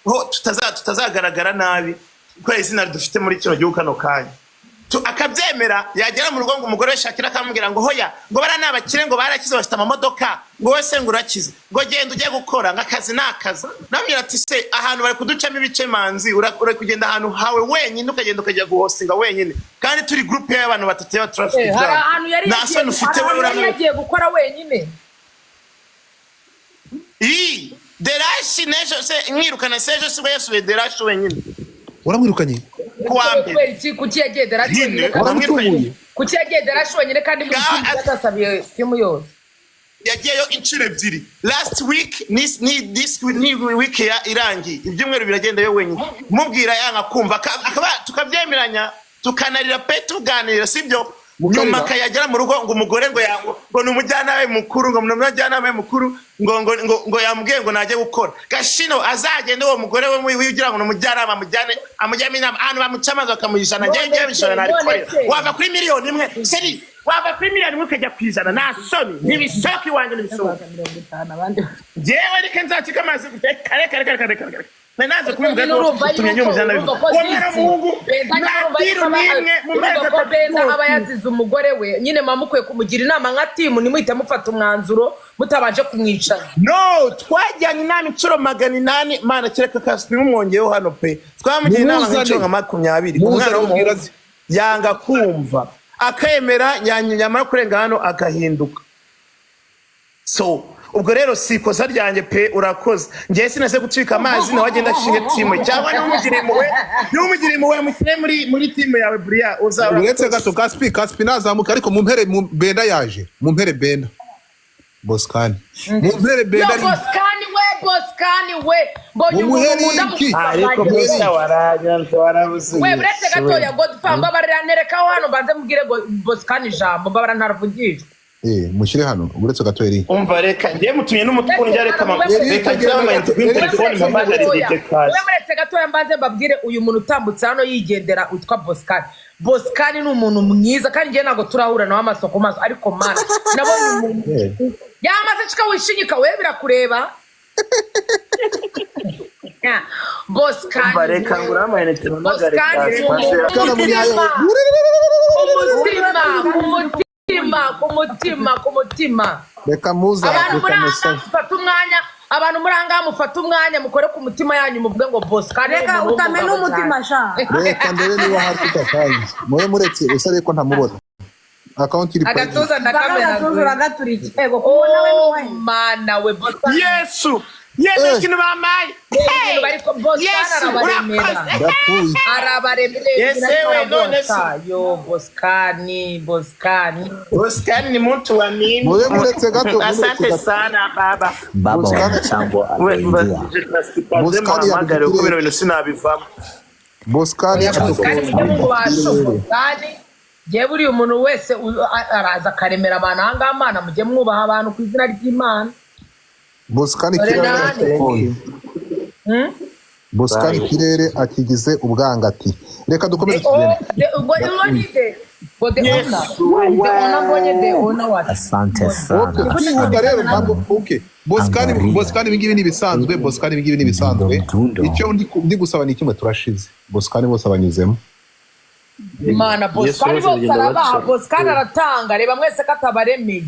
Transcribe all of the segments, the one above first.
ho tutazagaragara nabi kubera izina dufite muri kino gihugu kano kanya. Akabyemera, yagera mu rugo ngo umugore we Shakira akamubwira ngo hoya, ngo bariya ni abakire, ngo barakize, bafite amamodoka, ngo wese ngo urakize, ngo genda ujye gukora, ngo akazi ni akazi. Namubwira ati: "Se ahantu bari kuducamo ibice, manzi, uri kugenda ahantu hawe wenyine, ukagenda ukajya guhostinga wenyine, kandi turi groupe y'abantu batatu y'aba traffic Hari jam." ahantu yari Nta yagiye, soni ufite hari wowe? ahantu yari yagiye gukora wenyine. Ii, Derashi n'ejo se mwirukana, se ejo sibwo yasubiye Derashi wenyine. Waramwirukanye? Kuwa mbere. Kubera iki? Kuki yagiye Derashi Nyine, wenyine kandi waramwirukanye. Kuki yagiye Derashi wenyine kandi muri team yatasabiye team yose? Yagiyeyo inshuro ebyiri, last week ni this week, ni week ya irangiye, ibyumweru biragendayo wenyine. Mubwira yanga kumva, akaba tukabyemeranya, tukanarira pe, tuganira, sibyo? Mukarira. Nyuma akayagera mu rugo ngo umugore ngo ngo ni umujyanama we mukuru, ngo ni umujyanama we mukuru, ngo yamubwiye ngo najye gukora gashino, azagende uwo mugore we ugira ngo ni umujyanama amujyane, amujyamo inama ahantu bamuca amazi bakamuha 100. None Ngewe bishora se, nabikorera. none se. Wava kuri miliyoni 1, seri, wava kuri miliyoni 1 ukajya ku 100, nta soni? Ntibishoka iwanjye, ntibishoboka. 50 abandi. Njyewe reka nzacika amazi, reka, reka, reka, reka, reka, reka. Nari nanze kubivuga Nyine ko urumva utumye yuko nyumva. urumva ko Uwo mwana disi w'umuhungu Benda nta nyine urumva deal yuko n'imwe mu mezi urumva ko 3 Benda aba yose. yazize umugore we. Nyine muba mukwiye kumugira inama nka team, ntimuhite mufata umwanzuro mutabanje kumwicaza. No, twajyanye inama inshuro 800, mana, kereka Kaspi mumwongeyeho hano pe. Twamugira inama Mumuzane. nk'inshuro nka 20. Muzane. Umwana w'umuhungu Mubwire aze. yanga kumva, akemera, yamara kurenga hano agahinduka. So ubwo rero si ikosa ryanjye pe, urakoze. Ngewe sinase gucika amazi, nawe agenda ashinge team, cyangwa niba impuhwe, niba impuhwe, mushyire muri team yawe buriya uzaba. Uretse gato, Kaspi, Kaspi nazamuka, ariko mumpere Benda yaje, mumpere Benda Bosikani, mumpere Yo. Benda. Bosikani we, Bosikani we, mbonye umuntu Mumuhe nkunda mu link. Ariko bwanjye. Bose waranyanze, warabuze. We, uretse gatoya, Godfa, mbabarira, nerekaho hano mbanze mubwire Bosikani ijambo, mbabara ntaravugishwa. Mushyire hano, uretse gato, Eric. Umva, reka njye mutumye n'umutwe njya, reka Eric, reka nshyire amayinite kuri Eric, telefone, mpamagare DJ Kazi. We, muretse gatoya mbanze mbabwire uyu muntu utambutse hano yigendera witwa Bosikani. Bosikani ni umuntu mwiza, kandi njyewe ntabwo turahura nawe amaso ku maso, ariko mana, nabonye umuntu yamaze cika wishinyika. We, birakureba. Ya, Bosikani. Umva, reka ngure amayinite mpamagare Bosikani Kazi. ni umuntu Kana munyayo. Umutima ku mutima, ku mutima, ku mutima. Reka muza. Abantu muri Reka aha musabe. mufate umwanya, abantu muri aha ngaha mufate umwanya, mukore ku mutima yanyu, muvuge ngo Bosikani ni Reka umuntu utamena w'umugabo umutima cyane. sha. Reka ndebe niba hari tutakanze, mube muretse usabe ko ntamubona, account iri private. Agatuza Baka agatuza. ndakamenaguye. Uragaturike, ego, kubona we Oh n'uwahe. Mana we, Bosikani. Yesu, Yesu! Ikintu bamaye. Ibintu bariko Bosikani Yesu, arabaremera. urakoze. Ndapfuye. Arabaremera. Yes, we, none se. Yo, Bosikani, Bosikani. Bosikani ni mtu wa mimi. Mube muretse gato, muretse Asante gato. sana baba. Baba wa Bosikani- mchango ameingia. Bosikani Muhamagare kuko bino yadukureye. bintu sinabivamo. Bosikani. Oya, Bosikani mujye mubasha. Bosikani, njyewe buriya umuntu wese araza akaremera abantu aha ngaha, Mana, mujye mwubaha abantu ku izina ry'Imana. Bosikani Dore kirere nani. telefone. Bosikani kirere akigize ubwangati, reka dukomeze tugende. Ubwo ubwo ni de ngo the owner, the owner, mbonye the owner wa Asante sana. Okay, kwihuta rero ntabwo, okay, Bosikani. Angalia. Bosikani, ibingibi ni ibisanzwe. Bosikani, ibingibi ni ibisanzwe. Mdundo. Icyo ndi gusaba ni kimwe, turashize. Bosikani bose abanyuzemo. Mana, Bosikani Yesu, bose bose arabaha. bagenda. Bosikani aratanga, reba mwese ko atabaremeye.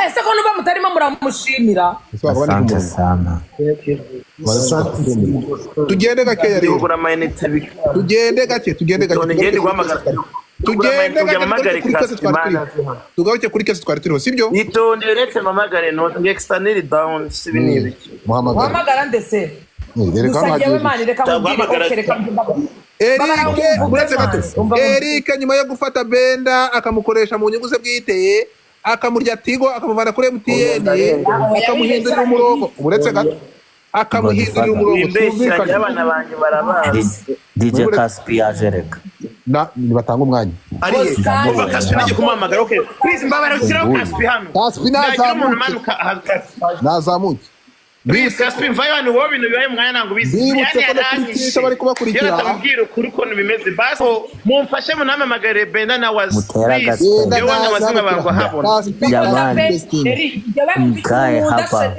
Ese ko nuba mutarimo muramushimira? Ese waba bari ku Asante murongo? sana. Tugende gakeya rero. Kugura amayinite bikaba. Tugende gake, tugende gake. None ngende guhamagara. Tugende gake, Mpamagare tugaruke kuri case Kaspi, twari Mana. turiho, tugaruke kuri case twari turiho, sibyo? Yitonde, uretse mpamagare none nge external down sibi ni ibiki. Muhamagare. Uhamagara ndetse. Reka Gusa hano njyewe hagiye. mani, reka nkubwire. Ndaguhamagara. Okay, reka Eric, Babara uretse gato. umva. Eric, nyuma yo gufata Benda akamukoresha mu nyungu ze bwite, akamurya Tigo, akamuvana kuri MTN, akamuhindurira umurongo, uretse gato, akamuhindurira umurongo. Wimbeshyira. Twumvikane. Abana banjye barabazi. DJ Caspi yaje reka. Na nibatanga umwanya. Ari he? Bosikani. Umva, Kaspi nagiye kumuhamagara. Okay, please, mbabara ushyiraho Kaspi hano. Kaspi Nagira umuntu nazamuke. umanuka aha Kaspi. Nazamuke. Please, Kaspi, mvayo hano. Wowe ibintu bibaye mu mwanya ntabwo ubizi. Bibutse Brian ko no kuri yaranyishe. Twitter bari kubakurikira. Iyo natamubwira ukuri ukuntu bimeze, basi mumfashe munamamagare Benda na wazi. Mutera Please. agatebe. Yewe amazina bangwa habona. Jamani. Mkae hapa.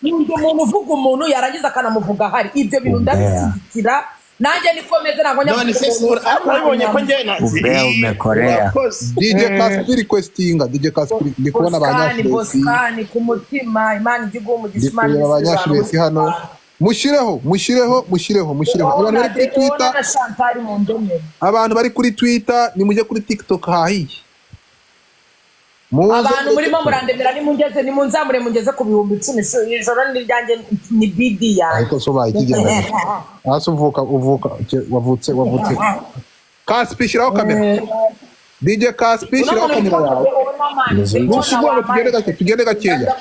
Nkunda umuntu uvuga umuntu, yarangiza akanamuvuga ahari. Ibyo bintu Umbea. ndabishyigikira nanjye, niko meze, ntabwo njya None mvuga se umuntu. urabibonye ko njyewe na Umbea umekorea. Urakoze. DJ Caspi requestinga, DJ Caspi, ndi kubona ba Bosikani, Nyashiresi. Bosikani ku mutima, Imana ijya iguha umugisha. Ndi Imana kureba ba isubiza abantu. Nyashiresi hano. Mushyireho, mushyireho, mushyireho, mushyireho. Abantu bari kuri Twitter, na Chantal mu ndemere. Abantu bari kuri Twitter, nimujye kuri TikTok hahiye. Muze. Abantu murimo murandemera, nimungeze, nimunzamure mungeze ku 10,000. Ijoro ni iryanjye, ni bidi yanjye. Ariko so baye ikigenda hasi, uvuka wavutse. Kaspi, shyiraho kamera. DJ Kaspi, shyiraho kamera yawe. Nukuvuga ngo tugende gake, tugende gakeya.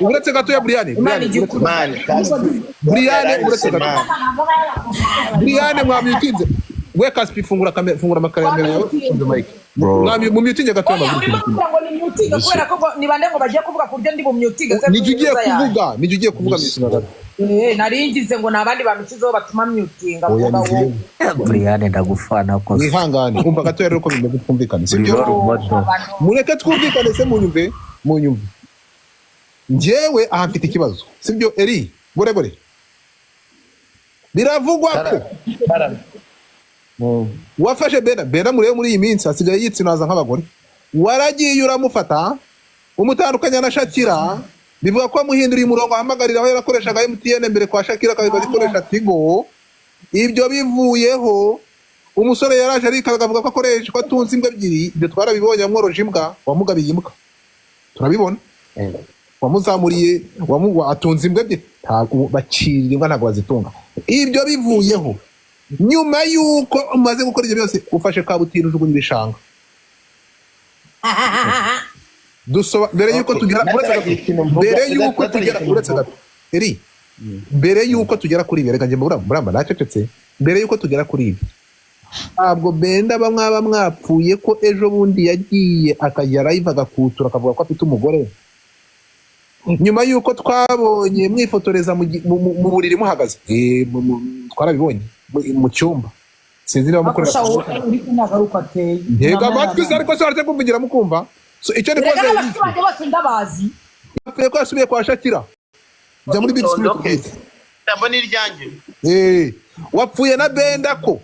Uretse gatoya, Brian, Imana Brian, igiye uretse gato. Man, Kaspi. Brian, uretse gato. Man. Brian, mwamyutinze we. Kaspi, fungura kamera, fungura amakamera yawe, ufunze mic. Bro. Mumyutinge gatoya. Oya, urimo kuvuga ngo ni myutinga kubera ko ngo ni bande ngo bagiye kuvuga ku buryo ndi bumyutinge se? Nijye ugiye kuvuga, nijye ugiye kuvuga, myutinga gato. Eh, nari ngize ngo ni abandi bamishyizeho batuma myutinga. Oya, Vuga ni wowe. njyewe. Brian, ndagufana kose. Mwihangane, umva gatoya rero ko bimeze, twumvikane, sibyo? Uri role. Mureke twumvikane se, munyumve, munyumve. Njyewe aha mfite ikibazo, sibyo? Eri gore gore, biravugwa ko wafashe Bena. Bena murebe muri iyi minsi asigaye yitsinaza nk'abagore. Waragiye uramufata, umutandukanya na Shakira. Bivuga ko wamuhinduriye umurongo ahamagarira aho yarakoreshaga MTN mbere kwa Shakira, akaba agikoresha Tigo. Ibyo bivuyeho, umusore yaraje arikaraga avuga ko akoresha, ko atunze imbwa ebyiri. Ibyo twarabibonye, wamworoje imbwa, wamugabiye imbwa, turabibona, wamuzamuriye, atunze imbwa ebyiri. Ntabwo bacirira imbwa, ntabwo bazitunga. Ibyo bivuyeho, nyuma y'uko umaze gukora ibyo byose, ufashe kabutiri ujugunya ibishanga. Mbere y'uko tugera, uretse gato, mbere y'uko tugera, uretse gato eri, mbere y'uko tugera kuri ibi, reka njye muramba nacecetse. Mbere y'uko tugera kuri ibi, ntabwo Benda mwaba mwapfuye ko ejo bundi yagiye akajya live agakutura, akavuga ko afite umugore, nyuma y'uko twabonye mwifotoreza mu buriri muhagaze? Twarabibonye mu cyumba, sinzi niba mukorera. Akusha, wowe uri ntabwo ari uko ateye. Ntega amatwi se, ariko se waretse kumvugira mukumva? So icyo ni Rega koze. n'abashuti banjye bose ndabazi. Yapfuye ko yasubiye kwa Shakira. Jya muri big screen tubwire. Ijambo ni iryanjye. Wapfuye na Benda ko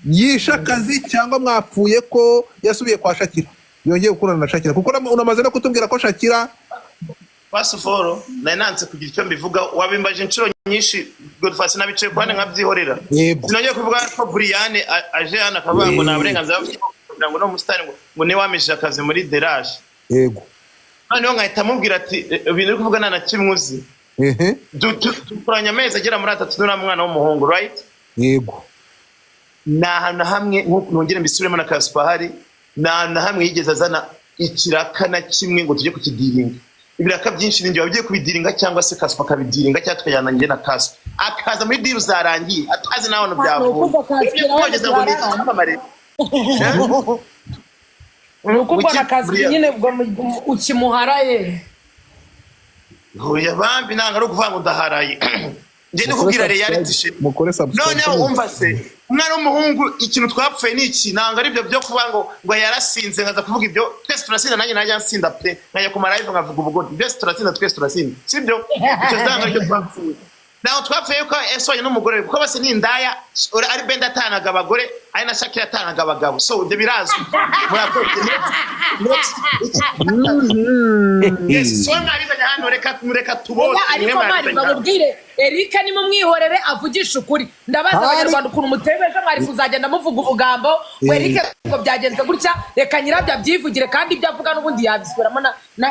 yishe akazi, cyangwa mwapfuye ko yasubiye kwa Shakira, yongeye gukurana na Shakira? Kuko unamaze no kutubwira ko Shakira Pasiforo, nari nanze kugira icyo mbivuga, wabimbaje inshuro nyinshi, Godfrey, nabicaye ku ruhande nkabyihorera. Sinongeye kuvuga ko Brian aje hano akavuga ngo nta burenganzira bafite kugira ngo no musitari ngo niwe wamishije akazi muri derage. Noneho nkahita amubwira ati: "Ibintu uri kuvuga nta na kimwe uzi." Dukoranye amezi agera muri 3 n'uriya mwana w'umuhungu, right? Yego. Ni ahantu na hamwe, nk'uko nongere mbisubiremo na Kasipahari, ni ahantu na hamwe yigeze azana ikiraka na kimwe ngo tujye kukidiringa. Ibiraka byinshi ninjye wabigiye kubidiringa, cyangwa se Kasipa akabidiringa, cyangwa tukajyana njye na Kasipa, akaza muri deal zarangiye atazi n'ahantu byavuye. Ukuvuga Kasipa Ibyo kumwogeza ngo ni icyamamare. Ni ukuvuga na Kasipa Buriya. nyine ubwo ukimuharaye. Oya bambi, ntabwo ari ukuvuga ngo ndaharaye, njye ndi kubwira reality shit. Mukore subscribe. Noneho wumva se, umwana w'umuhungu, ikintu twapfuye ni iki? Ntabwo ari ibyo byo kuvuga ngo yarasinze, nkaza kuvuga ibyo. Twese turasinda, nanjye najya nsinda pe, nkajya ku ma live nkavuga ubugoryi. Byose turasinda, twese turasinda, sibyo? Icyo ntabwo aricyo twapfuye. Ntabwo twapfuye yuko yasohanye n'umugore we, kuko bose ni indaya. Ari Benda atanaga abagore, ari na Shakira atanaga abagabo, so ibyo birazwi. Murakoze. Next. Yes, so mwabizanye hano, reka tubote. Oya, ariko mwe mani mwabizanye hano. bamubwire Erika nimumwihorere avugishe ukuri. Ndabaza abanyarwanda ukuntu muteye, ejo mwari kuzagenda muvuga ubugambo ngo Erika ngo byagenze gutya. Reka nyirabyo abyivugire, kandi ibyo avuga n'ubundi yabisubiramo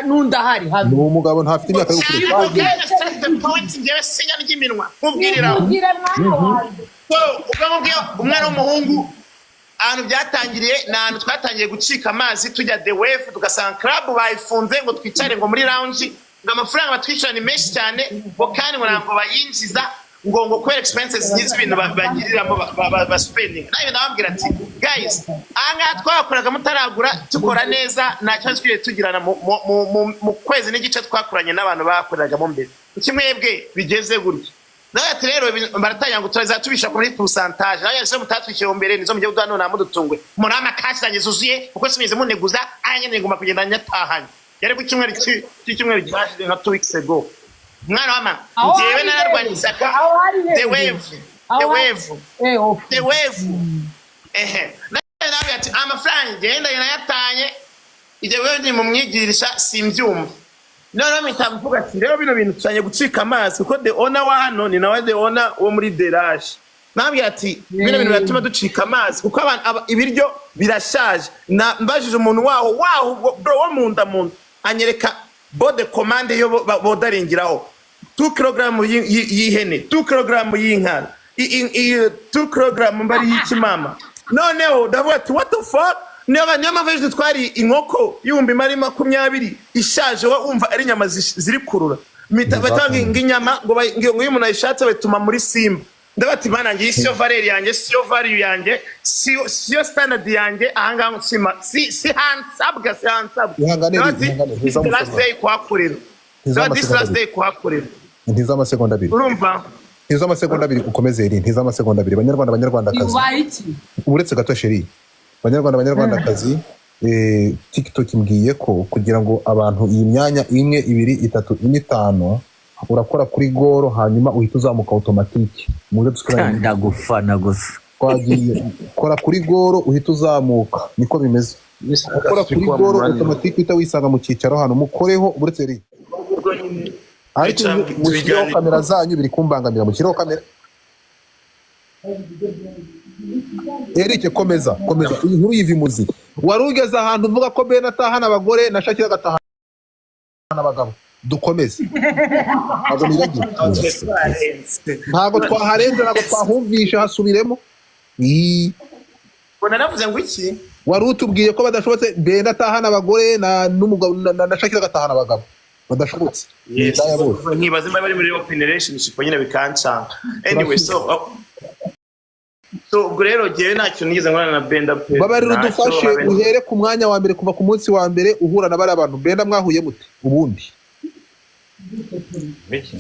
n'undi ahari habe. Ni umugabo, ntafite imyaka yo gukura. Njyewe sinya ry'iminwa nkubwirira. Ivugire mwana wanjye. So, ubwo ngubwo umwana w'umuhungu, ahantu byatangiriye ni ahantu twatangiye gucika amazi, tujya The Wave, tugasanga club bayifunze, ngo twicare ngo muri lounge, ngo amafaranga batwishyura ni menshi cyane, ngo kandi ngo ntabwo bayinjiza, ngo kubera expenses z'ibintu bagiriramo ba spending. Nawe ndababwira ati: "Guys, aha ngaha twahakoraga mutaragura, tukora neza, nta kibazo twigeze tugirana mu kwezi n'igice twakoranye n'abantu bakoreragamo mbere." Kuki mwebwe bigeze gutya? Nawe ati rero baratangira ngo turazatubisha kuri pourcentage. Nawe yase mutatwishyura mbere, nizo mugiye kuduha none mudutungwe muri ama cash zanjye zuzuye, kuko simeze muneguza aya nyene, ngomba kugenda nyatahanye. Yari ku cyumweru cy'icyumweru cyashize, nka 2 weeks ago. Mwana wama, Aho njyewe hari nararwanye hehe? ishyaka. Aho hari hehe? The Wave. The Wave. Okay. The Wave, ehe. Nawe ati amafaranga ngenda nayatanye, ibyo wewe ni mumwigirisha simbyumva. Noneho mpita mvuga ati rero bino bintu tuzanye gucika amazi, kuko the owner wa hano ni nawe the owner wo muri Derage. Nababwira ati bino bintu biratuma ducika amazi, kuko abantu ibiryo birashaje. Na mbajije umuntu waho ubwo bro wo munda munda, anyereka bon de commande yo bodaringiraho 2 kg y'ihene, 2 kg y'inka, 2 kg mbari y'ikimama. Noneho ndavuga ati what the fuck? Niyo mpamvu ejo twari inkoko 20,020 ishaje, wowe wumva ari inyama ziri kurura. Mpita batanga ngo inyama ngo iyo umuntu ayishatse bayituma muri Simba. Ndavuga ati mana ngiyi siyo valeur yanjye, siyo value yanjye, siyo standard yanjye. Ahangaha sima si hansabwa, si hansabwa. Ihangane, Ndavuga ati, ihangane, this is the last day kuhakorera. Ndavuga this last day kuhakorera. Ntiza amasegonda 2. Urumva? Ntiza amasegonda 2, ukomeze eri. Ntiza amasegonda 2. Banyarwanda, banyarwandakazi, Ubaye iki? Uretse gato chérie. Banyarwanda, banyarwandakazi, TikTok imbwiye ko kugira ngo abantu iyi myanya imwe, ibiri, itatu, ine, itanu, urakora kuri goro, hanyuma uhita uzamuka automatique muze dusubirane. Ndagufana gusa. Twagiye. Kora kuri goro uhita uzamuka, niko bimeze. Ukora kuri goro automatique uhita wisanga mu cyicaro hano. Mukoreho, uretse eri, ariko Bica- mushyireho kamera zanyu, biri kumbangamira. Mushyireho kamera. Eric, komeza, komeza iyi nkuru yiva imuzi. Wari ugeze ahantu uvuga ko Ben atahana abagore na Shakira agatahana abagabo. Dukomeze, ntabwo nibagiwe. Ntabwo twaharenze, ntabwo twahumvishe, hasubiremo. Ii. Ngo naravuze ngo iki? Wari utubwiye ko badashobotse, Ben atahana abagore na n'umugabo na Shakira agatahana abagabo, badashobotse. Ni Yes. indaya bose. Nkibaza niba bari muri open relationship nyine, bikancanga. Anyway, so ubwo rero jyewe nta kintu nigeze nkorana na Benda pe. Babarira. Ntacyo, Udufashe uhere ku mwanya wa mbere, kuva ku munsi wa mbere uhura na bariya bantu. Benda mwahuye mute ubundi? Biki?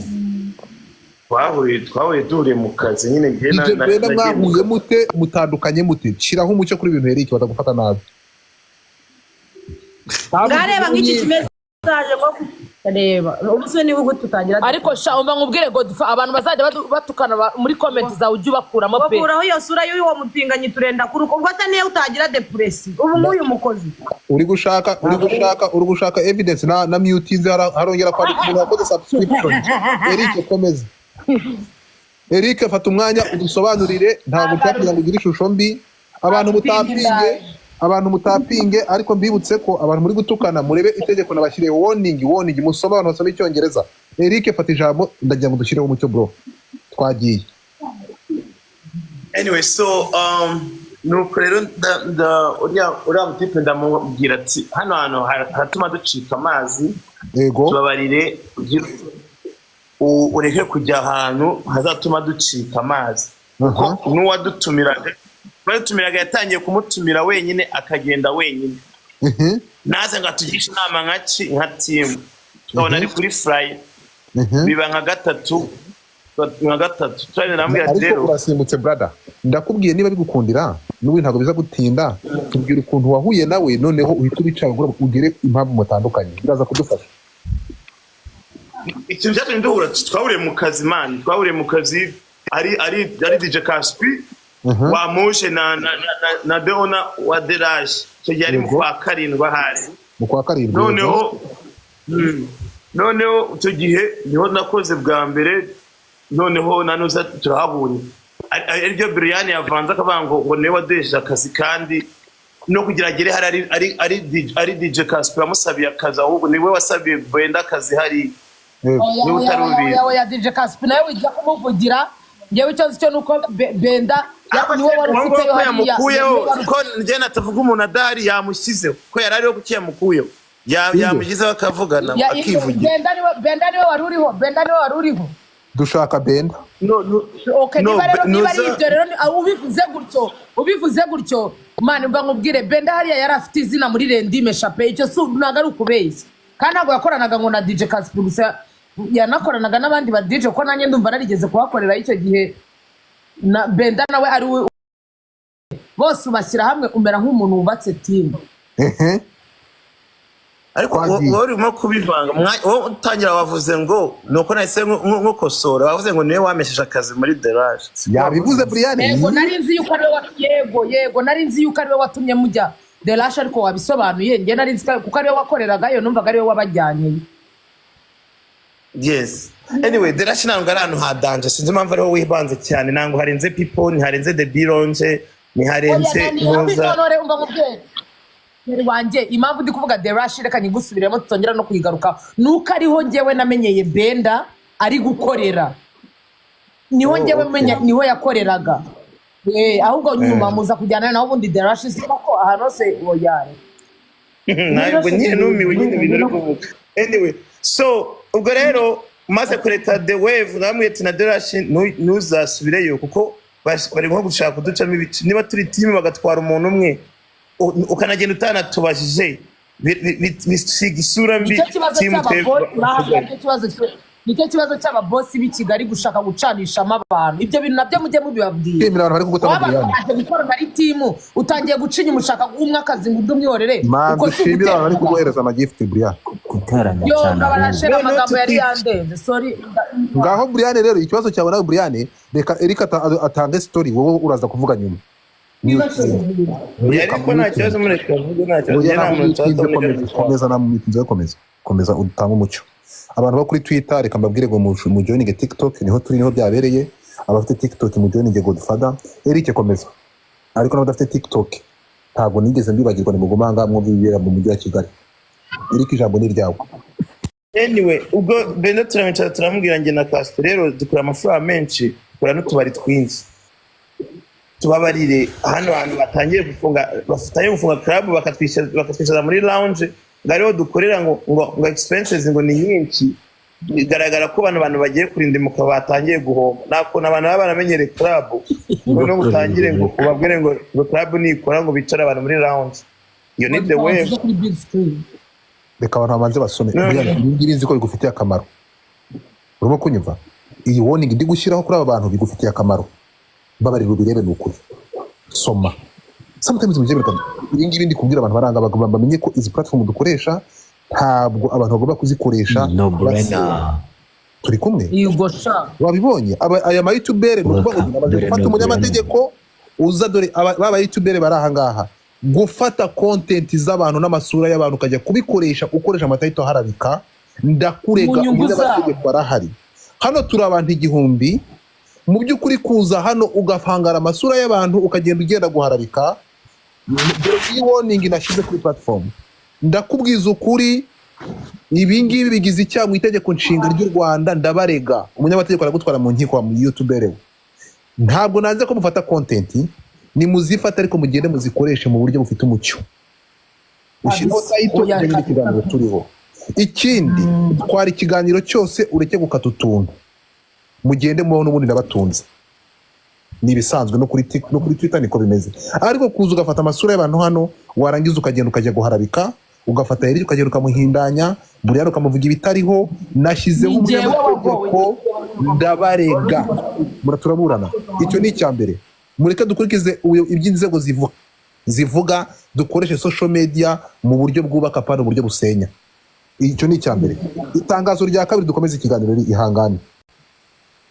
Twahuye duhuriye mu kazi nyine njye Ibyo Benda nagiye mu mwahuye kazi. mute? Mutandukanye mute? Shiraho umucyo kuri ibintu, Eric, batagufata nabi. Ngareba nk'iki kimesaje ngo reba ubu niba ubu tutangira. Ariko sha, umva nkubwire, Godfa, abantu bazajya batukana muri comment zawe, ujye ubakuramo pe. Bakuraho iyo sura y'uwo mutinganyi, turenda kuruka. Ubwo se niyo utagira depression ubu nk'uyu mukozi? Uri gushaka evidence na mute harongera kwandika umuntu wakoze subscription. Eric, komeza. Eric, fata umwanya udusobanurire. Ntabwo nshaka kugira ngo ugire ishusho mbi. Abantu mutapinge, abantu mutapinge, ariko mbibutse ko abantu muri gutukana, murebe itegeko nabashyiriye, warning, warning, musome, abantu basoma icyongereza. Eric, fata ijambo, ndagira ngo dushyireho umucyo bro, twagiye. Anyway, so nuko rero uriya mutipe ndamubwira ati hano hantu haratuma ducika amazi. Tubabarire, ureke kujya ahantu hazatuma ducika amazi, kuko n'uwadutumiraga badutumiraga yatangiye kumutumira wenyine, akagenda wenyine, naze ngo atugishe inama nka team, tukabona ari kuri flyer. Biba nka gatatu turagenda, ndamubwira ati Ariko rero urasimbutse brother. Ndakubwiye niba bigukundira, n'ubundi ntabwo biza gutinda. Tubwira ukuntu wahuye nawe, noneho uhita ubicagura ugere impamvu mutandukanye, biraza kudufasha. Ikintu cyatumye duhura, twahuriye mu kazi man, twahuriye mu kazi ari DJ Caspi wamuje na Deona wa Derage. Icyo gihe ari mu kwa karindwi ahari. Mu kwa karindwi. Noneho icyo gihe niho nakoze bwa mbere, noneho nanuza turahabonye, ariryo Brian yavanze akavuga ngo niwe waduhesheje akazi, kandi no kugira agere hari ari DJ Caspi wamusabiye akazi, ahubwo niwe wasabiye Brenda akazi hari. Oya, Niba oya, utari oya, ubizi. oya, oya, DJ Caspi nawe ujya kumuvugira. Njyewe icyo nzi cyo ni uko Benda Ariko niwe wari uwo nguwo ufiteyo ko hariya. yamukuyeho? Niwe wari Ko njye natavuga umuntu adahari, yamushyizeho ko yari ariho, kuki yamukuyeho? Yamushyizeho akavugana, akivugira. Benda niwe wari uriho, Benda niwe wari uriho. Dushaka Benda. No. Okay, No, niba rero niba ari ibyo rero ubivuze gutyo, man, mba nkubwire, Benda hariya yari afite izina muri Rendime Shape. Icyo si ntabwo ari ukubeshya, kandi ntabwo yakoranaga ngo na DJ Caspi gusa. Yanakoranaga n'abandi ba DJ, ko nanjye ndumva narigeze kuhakorera icyo gihe na Benda nawe ari we. Bose ubashyira hamwe, umera nk'umuntu wubatse team. Ariko Twagiye. Wowe urimo kubivanga. Wowe utangira wavuze ngo nuko nahise nkukosora, wavuze ngo niwe wamesheje akazi muri Deraje. Yabivuze Brian. Yego, nari nzi yuko ariwe yego, nari nzi yuko ariwe watumye mujya Deraje, ariko wabisobanuye. Njye nari nzi kuko ariwe wakoreragayo, numvaga ariwe wabajyanyeyo. Yes, anyway, Deraje ntabwo ari ahantu ha danger. Sinzi impamvu ariho wibanze cyane. Ntabwo harenze People, ntiharenze The Bironje, ntiharenze Ntuza. None umva mubyeyi Mbere wanjye, impamvu ndi kuvuga Derash, reka nyigusubiremo tutongera no kuyigaruka, nuko ariho njyewe namenyeye Benda ari gukorera, niho njyewe menya niho yakoreraga. Ahubwo nyuma muza kujyana naho. Ubundi Derash si ko ahantu hose oyare. Ntabwo nyine numiwe nyine ibintu uri kuvuga. Anyway, so ubwo rero umaze kureka The Wave, namwe ati na Derash ntuzasubireyo, kuko bari nko gushaka kuducamo ibice. Niba turi team bagatwara umuntu umwe, ukanagenda utanatubajije, bisiga isura mbi Nicyo kibazo team cy'ababosi bahabwa, nicyo kibazo cy'ababosi b'i Kigali, gushaka gucanishamo abantu. Ibyo bintu nabyo mujye mubibabwira. Shimira abantu bari kugutama. Waba Brian. waje gukorana ari team, utangiye guca inyuma, ushaka guha umwe akazi ngo undi umwihorere. Manzi, Uko si ushimira abantu bari uguteranya. kuguhereza amagift, Brian. Guteranya Yo, cyane ndabarashira. ahubwo. No, Amagambo yari yandenze, sorry. Ngaho Brian, rero ikibazo cyawe nawe Brian, reka Eric atange story, wowe uraza kuvuga nyuma. Ariko nta kibazo, mureka avuge, nta kibazo. Oya, Njye nta ntabwo muntu utinze, tuzatabona. komeza, komeza, nta muntu, komeza, komeza utange umucyo. Abantu bo kuri Twitter, reka mbabwire ngo mujoininge TikTok, niho turi, niho byabereye. Abafite TikTok mujoininge Godfather Eric. Komeza. Ariko n'abadafite TikTok ntabwo nigeze mbibagirwa, nimuguma aha ngaha mwumve ibibera mu mujyi wa Kigali. Eric, ijambo ni iryawe. Anyway, ubwo Benda turamwicara turamubwira, njye na Castro rero dukura amafaranga menshi, dukora n'utubari twinshi, tubabarire hano hantu batangiye gufunga, batangiye gufunga club, bakatwishyura muri lounge ngo ariho dukorera, ngo expenses ngo ni nyinshi. Bigaragara ko bano bantu bagiye kurindimuka, batangiye guhomba. Nta kuntu abantu baba baramenyereye club noneho ngo utangire ngo ubabwire ngo club nikora ngo bicare abantu muri lounge. Iyo ni The Way. Kuri big screen. Reka abantu babanze basome. No. Brian, ibi ngibi nzi ko bigufitiye akamaro. Urimo kunyumva? Iyi warning ndi gushyiraho kuri aba bantu bigufitiye akamaro. Babarira ubirebe, ni ukuri, soma. Sometimes mujye mureka ibi ngibi ndi kubwira abantu baranga bamenye ko izi platform dukoresha ntabwo abantu bagomba kuzikoresha No baseba. brainer. Turi kumwe? Yego sha. Wabibonye? Aya mayutubere, ni ukuvuga ngo namaze Dore gufata no umunyamategeko uza. Dore ba bayutubere bari aha ngaha, gufata content z'abantu n'amasura y'abantu ukajya kubikoresha, ukoresha amatitle aharabika, ndakurega. Mu nyungu Umunyamategeko arahari hano, turi abantu 1000. Mu by'ukuri kuza hano ugahangara amasura y'abantu, ukagenda ugenda guharabika, dore iyi warning nashyize kuri platform. Ndakubwiza ukuri, ibi ngibi bigize icyaha mu itegeko nshinga ry'u Rwanda. Ndabarega, umunyamategeko aragutwara mu nkiko wa youtubere we. Ntabwo nanze ko mufata content, nimuzifate, ariko mugende muzikoreshe mu buryo bufite umucyo, ushyiraho title Oya, ijyanye n'ikiganiro turiho. Ikindi, twara ikiganiro cyose, ureke gukata utuntu. Mugende mubaho n'ubundi ndabatunze, ni ibisanzwe. No kuri Twitter niko bimeze. Ariko kuza ugafata amasura y'abantu hano, warangiza ukagenda ukajya guharabika, ugafata hirya ukagenda ukamuhindanya, buriya ukamuvuga ibitariho, nashyizeho Ni njyewe umunyamategeko, ndabarega, muraturaburana. Icyo ni icya mbere. Mureke dukurikize iby'inzego zivuga, dukoreshe social media mu buryo bwubaka, apana uburyo busenya. Icyo ni icya mbere. Itangazo rya kabiri, dukomeze ikiganiro, ihangane.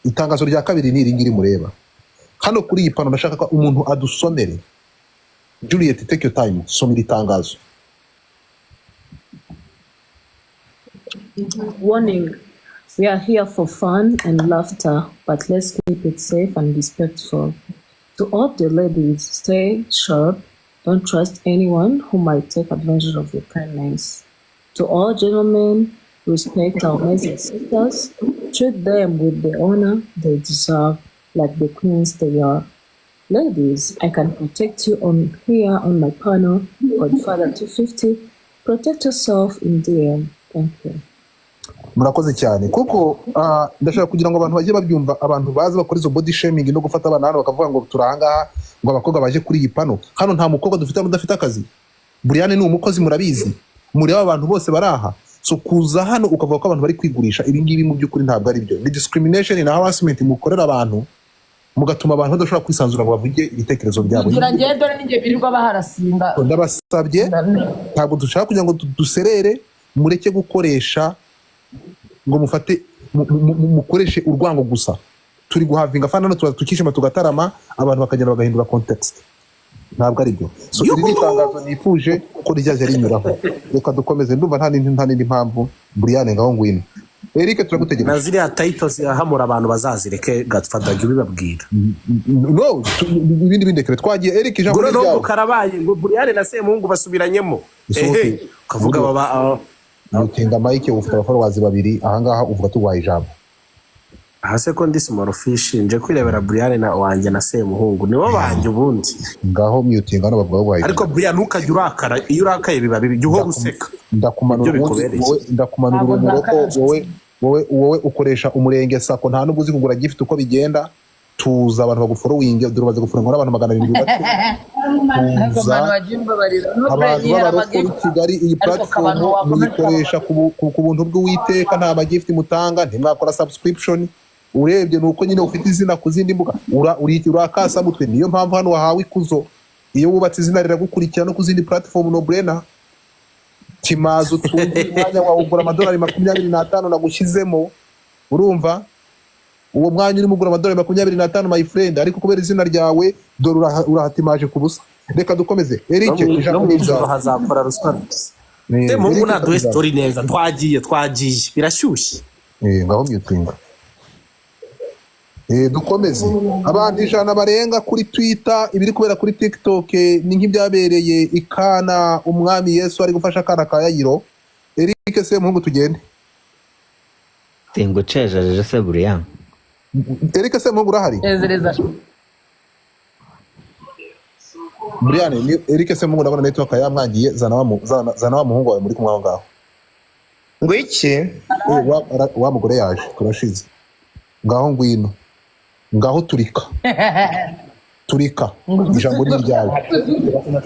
Itangazo rya kabiri ni iri ngiri mureba hano kuri iyi pano. Ndashaka ko umuntu adusomere. Juliet, take your time, soma iri tangazo. Warning. We are here for fun and laughter, but let's keep it safe and respectful. To all the ladies, stay sharp. Don't trust anyone who might take advantage of your kindness. To all gentlemen, respect our amazing sisters. Treat them with the honor they deserve, like the queens they are. Ladies, I can protect you on here on my panel, Godfather 250. Protect yourself in DM. Thank you. Murakoze cyane, kuko ndashaka kugira ngo abantu bajye babyumva. Abantu bazi bakora izo body shaming no gufata abana hano bakavuga ngo turi ahangaha ngo abakobwa baje kuri iyi pano. Hano nta mukobwa dufite hano udafite akazi. Brian ni umukozi, murabizi. Mureba abantu bose bari aha. So kuza hano ukavuga ko abantu bari kwigurisha, ibi ngibi mu by'ukuri ntabwo ari byo. Ni discrimination na harassment mukorera abantu, mugatuma abantu badashobora kwisanzura ngo bavuge ibitekerezo byabo. Kugira ngewe, dore ninjye birirwa baharasinga. Ndabasabye, ntabwo dushaka kugira ngo duserere. Mureke gukoresha ngo mufate mukoreshe urwango gusa. Turi guhavinga fun hano, turaza tukishima, tugatarama, abantu bakagenda bagahindura context. Ntabwo ari byo. So iri ni itangazo nifuje ko rizajya rinyuraho. Reka dukomeze, ndumva nta n'indi mpamvu. Brian, ngaho ngwino. Eric, turagutegereje. Na ziriya title zirahamura abantu, bazazireke. Gatfada, jya ubibabwira. No, ibindi bindekere. Twagiye, Eric, ijambo ngo ni noneho ngo ryawe. Karabaye ngo Buriyane na Semuhungu basubiranyemo. Usohoke. Ehe, ukavuga baba Mutinga mike, ufite abafollowers babiri ahangaha, uvuga tuguhaye ijambo. Aha se ko ndi small fish, nje kwirebera Buriyane na wanjye na Semuhungu, nibo banjye ubundi. Ngaho mutinga hano, bavuga baguhaye Ariko ijambo. Buriya ntukajye urakara. Iyo urakaye biba bibi, jya uhora useka. Ndakumanura Ibyo ubundi bikubereye. wowe, ndakumanura. Ntabwo Umuroko ndakara. Wowe ukoresha umurenge sako, nta nubwo uzi kugura gift uko bigenda. Tuza, abantu bagufollowinge, dore umaze gufollowinga n'abantu 700. Ariko Tuza. manu wagiye umbabarira. Abantu b'abaroko b'i Kigali, iyi Ariko platform Kabano wakomeje muyikoresha ku buntu bw'Uwiteka. Nta magift mutanga, ntimwakora subscription. Urebye ni uko nyine ufite izina ku zindi mbuga, urakasamutwe. Niyo mpamvu hano wahawe ikuzo. Iyo wubatse izina riragukurikira no ku zindi platform. No brena timazi utunze umwanya wawe ugura amadolari 25 nagushyizemo. Urumva uwo mwanya urimo ugura amadolari 25, my friend, ariko kubera izina ryawe dore urahatimaje ku busa. Reka dukomeze. Eric, No ijambo mu ni ijoro iryawe. hazakora ruswa. Semuhungu Eric, naduhe ijambo. story neza. Twagiye, twagiye, birashyushye. Ngaho mutinga. Dukomeze. Abantu 100 barenga kuri Twitter, ibiri kubera kuri TikTok ni nk'ibyabereye ikana umwami Yesu ari gufasha akana ka Yayiro. Eric Semuhungu, tugende. Singucejeje se buriya? Eric Semuhungu, urahari? Nezereza. Brian, ni Eric Semuhungu, ndabona network yamwangiye. Zana wa muhungu wawe muri kumwe aho ngaho. Ngo iki? Wa mugore yaje, turashize. Ngaho ngwino, ngaho turika, turika, ijambo ni iryawe.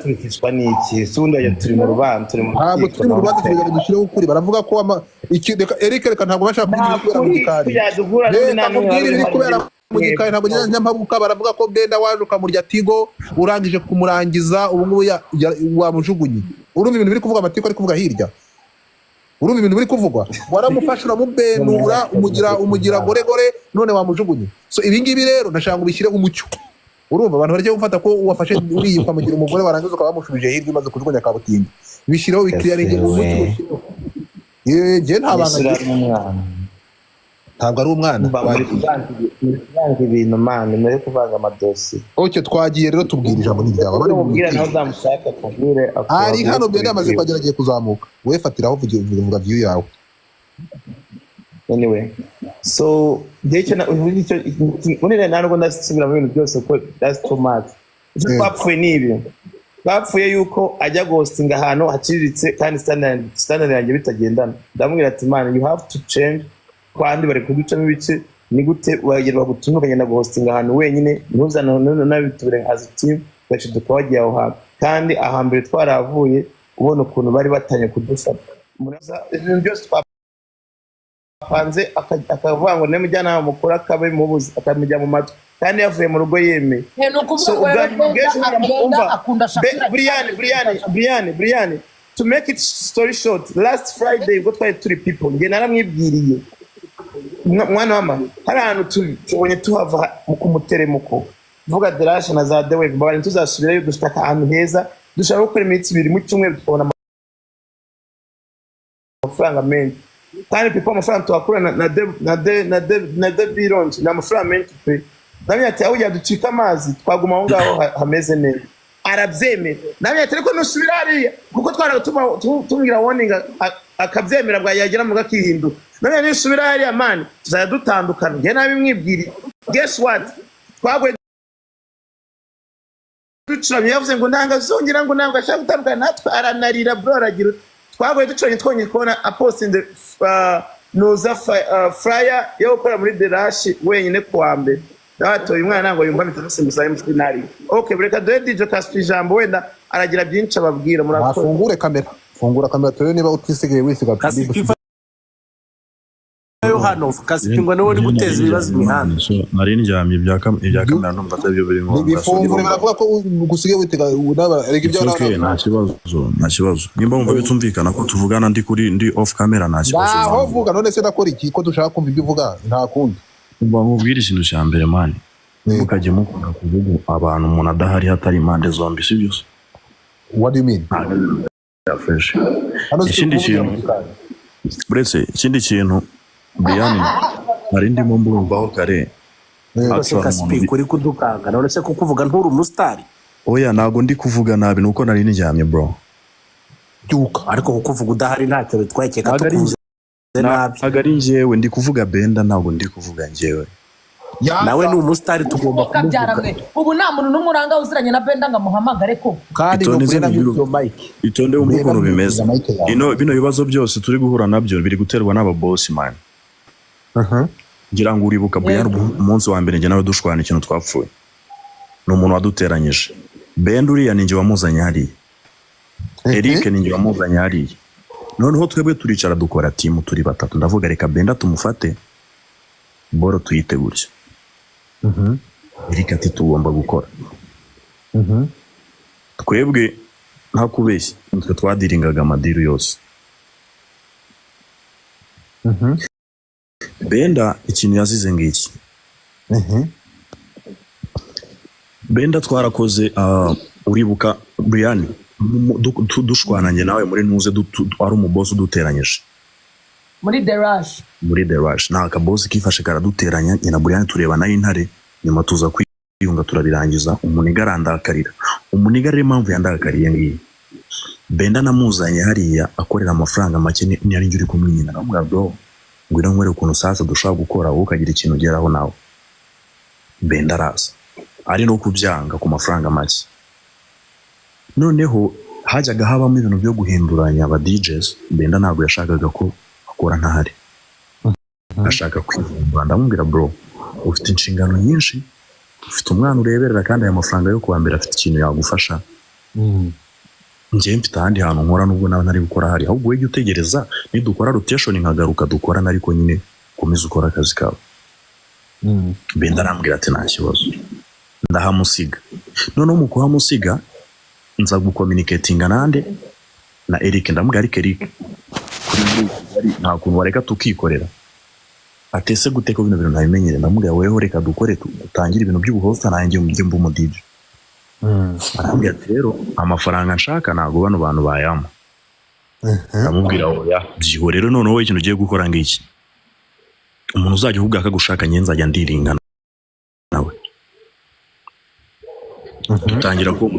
Turikishwa n'iki si ubundi wajya? Turi mu rubanza, turi mu Ntabwo rukiko. turi mu rubanza, tugira ngo dushyireho ukuri. Baravuga ko reka Eric, reka, ntabwo bashaka kuvuga ibiri kubera mu gikari. Yaduhura. Reka nkubwire ibiri kubera mu gikari, ntabwo njya nyampabuka. Baravuga ko Benda waje ukamurya Tigo, urangije kumurangiza, ubu ngubu wamujugunye. Urumva ibintu biri kuvuga, amatiku ari kuvuga hirya? Urumva ibintu biri kuvugwa? Waramufashe, uramubenura, umugira goregore, none wamujugunye. So ibi ngibi rero ndashaka ngo ubishyireho umucyo. Urumva abantu barya gufata ko wafashe uriya ukamugira umugore, warangiza ukaba wamushubije hirya umaze kujugunya kabutindi. Bishyireho, biclearinge umucyo, ubishyireho. Yewe, njye nta banga Yishyura ngira. n'umwana. Ntabwo ari umwana. Mba muri kuvanga ibintu, man, muri kuvanga amadosiye. Ok, twagiye rero, tubwira, ijambo ni ryawe. Bari mu Umubwira nawe rukiko. uzamushaka akubwire. Ari hano, Benda yamaze kuhagera, agiye kuzamuka. Wowe fatiraho, vuga view yawe. Anyway, so njye icyo ubundi icyo ubundi rero ntabwo ndasubira mu bintu byose kuko that's too much. Icyo twapfuye ni ibi: bapfuye yuko ajya guhostinga ahantu haciriritse kandi standard yanjye bitagendana. Ndamubwira ati: "Man, you have to change." Kandi bari kuducamo ibice. Ni gute wagera bagutumye ukagenda guhostinga ahantu wenyine, ntuzane nabitubire as a team, ugaciduka wagiye aho hantu? Kandi ahambere twarahavuye, ubona ukuntu bari batanye kudufata. Ibintu byose twapanze, akavuga ngo nimujyanama mukuru akabimubuza, akamujya mu matwi, kandi yavuye mu rugo yemeye. Ni ukuvuga So ngo ubwa rero nyuma bw'ejo Benda umva akunda Shakira. Brian, Brian, Brian, Brian, to make it story short, last Friday ubwo twari turi people, njye naramwibwiriye: "Mwana wama, hari ahantu tubonye tuhava ku muteremuko, vuga derashe na za the wave, mbabare ntituzasubirayo. Dufite ahantu heza dushobora gukora iminsi 2 mu cyumweru, tukabona amafaranga menshi." Kandi people, amafaranga tuhakura na de bironji ni amafaranga menshi pe. Namwe ati: "Aho ducika amazi, twaguma aho ngaho hameze neza." Arabyemera. Namwe ati: "Ariko nusubira hariya," kuko twara tumubwira warning, akabyemera, bwa yagera mu gakihinduka. "Namwe nusubira hariya, man, tuzajya dutandukana." Njye nabimwibwiriye. Guess what? Twaguye ducuramye. Yavuze ngo ntabwo azongera, ngo ntabwo ashaka gutandukana natwe. Aranarira, bro, aragira uti twaguye ducuranye. Twongeye kubona apostinze nuza flyer yo gukora muri derashi wenyine kuwa mbere. Ndabatoye umwana ntabwo yumva, mpita musimbuza MC nari. Okay, reka duhe DJ Caspi ijambo, wenda aragira byinshi ababwira. Murakoze. Nafungure kamera. Fungura kamera turebe niba utisigaye wisiga. Kasipi yo hano, Kasipi ngo niwe uri guteza ibibazo imihanda. So, nari ndyamye, ibya kamera numva atari byo biri ngombwa. Bifungure, baravuga ko usigaye witega erega ibyo. It's okay, nta kibazo, nta kibazo. Nimba wumva bitumvikana ko tuvugana ndi kuri ndi off camera, nta kibazo. Ngaho vuga none se, ndakora iki ko dushaka kumva ibyo uvuga? Nta kundi. Umva nkubwire ikintu cya mbere, man, mukajya mukunda kuvuga abantu umuntu adahari, hatari impande zombi, si byo se? What do you mean? Ya fresh. Hano si Ikindi kuvugira kintu mu gikari. Uretse ikindi kintu, Brian, nari ndimo mbumvaho kare. None Actually, Kasipi umuntu- kuri kudukanga, none se kukuvuga nturi umusitari? Oya, ntabwo ndi kuvuga nabi, nuko nari ndyamye, bro. Byuka. Ariko kukuvuga udahari ntacyo bitwaye, keka Ntabwo ari tukuvuze nabi. Ntabwo ari njyewe ndi kuvuga Benda, ntabwo ndi kuvuga njyewe. Nawe ni umusitari, tugomba Kabyara kumuvuga. mwe, ubu nta muntu n'umwe uranga uziranye na Benda ngo amuhamagare ko Kandi ngo Itonde Brenda nzamubwire. mute your mic. Itonde wumve Brenda ukuntu mute bimeze. mic yawe. Ino bino bibazo byose turi guhura nabyo biri guterwa n'ababosi, man. Ngira ngo uribuka Brian, umunsi wa mbere njye nawe dushwana, ikintu twapfuye ni umuntu waduteranyije. Benda uriya ni njye wamuzanye hariya, Eric ni njye wamuzanye hariya. Noneho twebwe turicara dukora team turi batatu, ndavuga reka Benda tumufate boro tuyite gutya. Eric ati tugomba gukora twebwe, nta kubeshya, nitwe twadiringaga amadeal yose. Benda ikintu yazize ngiki. Benda twarakoze, uribuka Brian, dushwana njye nawe muri ntuze, ari umubosi uduteranyije. Muri The Rush. Muri The Rush nta kabosi kifashe karaduteranya njye na Brian, tureba nayo intare, nyuma tuza kwiyunga turabirangiza. Umuniga arandakarira. Umuniga rero impamvu yandakariye ngiyi: Benda namuzanye hariya akorera amafaranga make, ni njye uri kumwe nyina, ndamubwira bro, ngwino nkwereke ukuntu sasa dushobora gukora, wowe ukagira ikintu ugeraho nawe. Benda araza ari no kubyanga ku mafaranga make. Noneho hajyaga habamo ibintu byo guhinduranya aba DJs. Benda ntabwo yashakaga ko akora ntahari, ashaka kwivumbura. Ndamubwira bro, ufite inshingano nyinshi, ufite umwana ureberera, kandi aya mafaranga yo kuwa mbere afite ikintu yagufasha. Njyewe mfite ahandi hantu nkora, nubwo nawe ntari gukora hari, ahubwo wowe jya utegereza nidukora rotation nkagaruka dukorana, ariko nyine ukomeze ukore akazi kawe. Benda arambwira ati nta kibazo. Ndahamusiga. Noneho mu kuhamusiga nza gucommunicatinga nande? Na Eric. Ndamubwira ariko Eric, kuri muri Kigali nta kuntu wareka tukikorera? Atese gute ko bino bintu ntabimenyere? Ndamubwira weho reka dukore, dutangire ibintu by'ubuhosta, nanjye mujye mba umu DJ. Arambwira ati rero amafaranga nshaka ntabwo bano bantu bayampa. Ndamubwira oya, byihorere. Noneho ikintu ugiye gukora ngiki: umuntu uzajya uvuga akagushaka, njye nzajya ndiringa nawe. Dutangira ko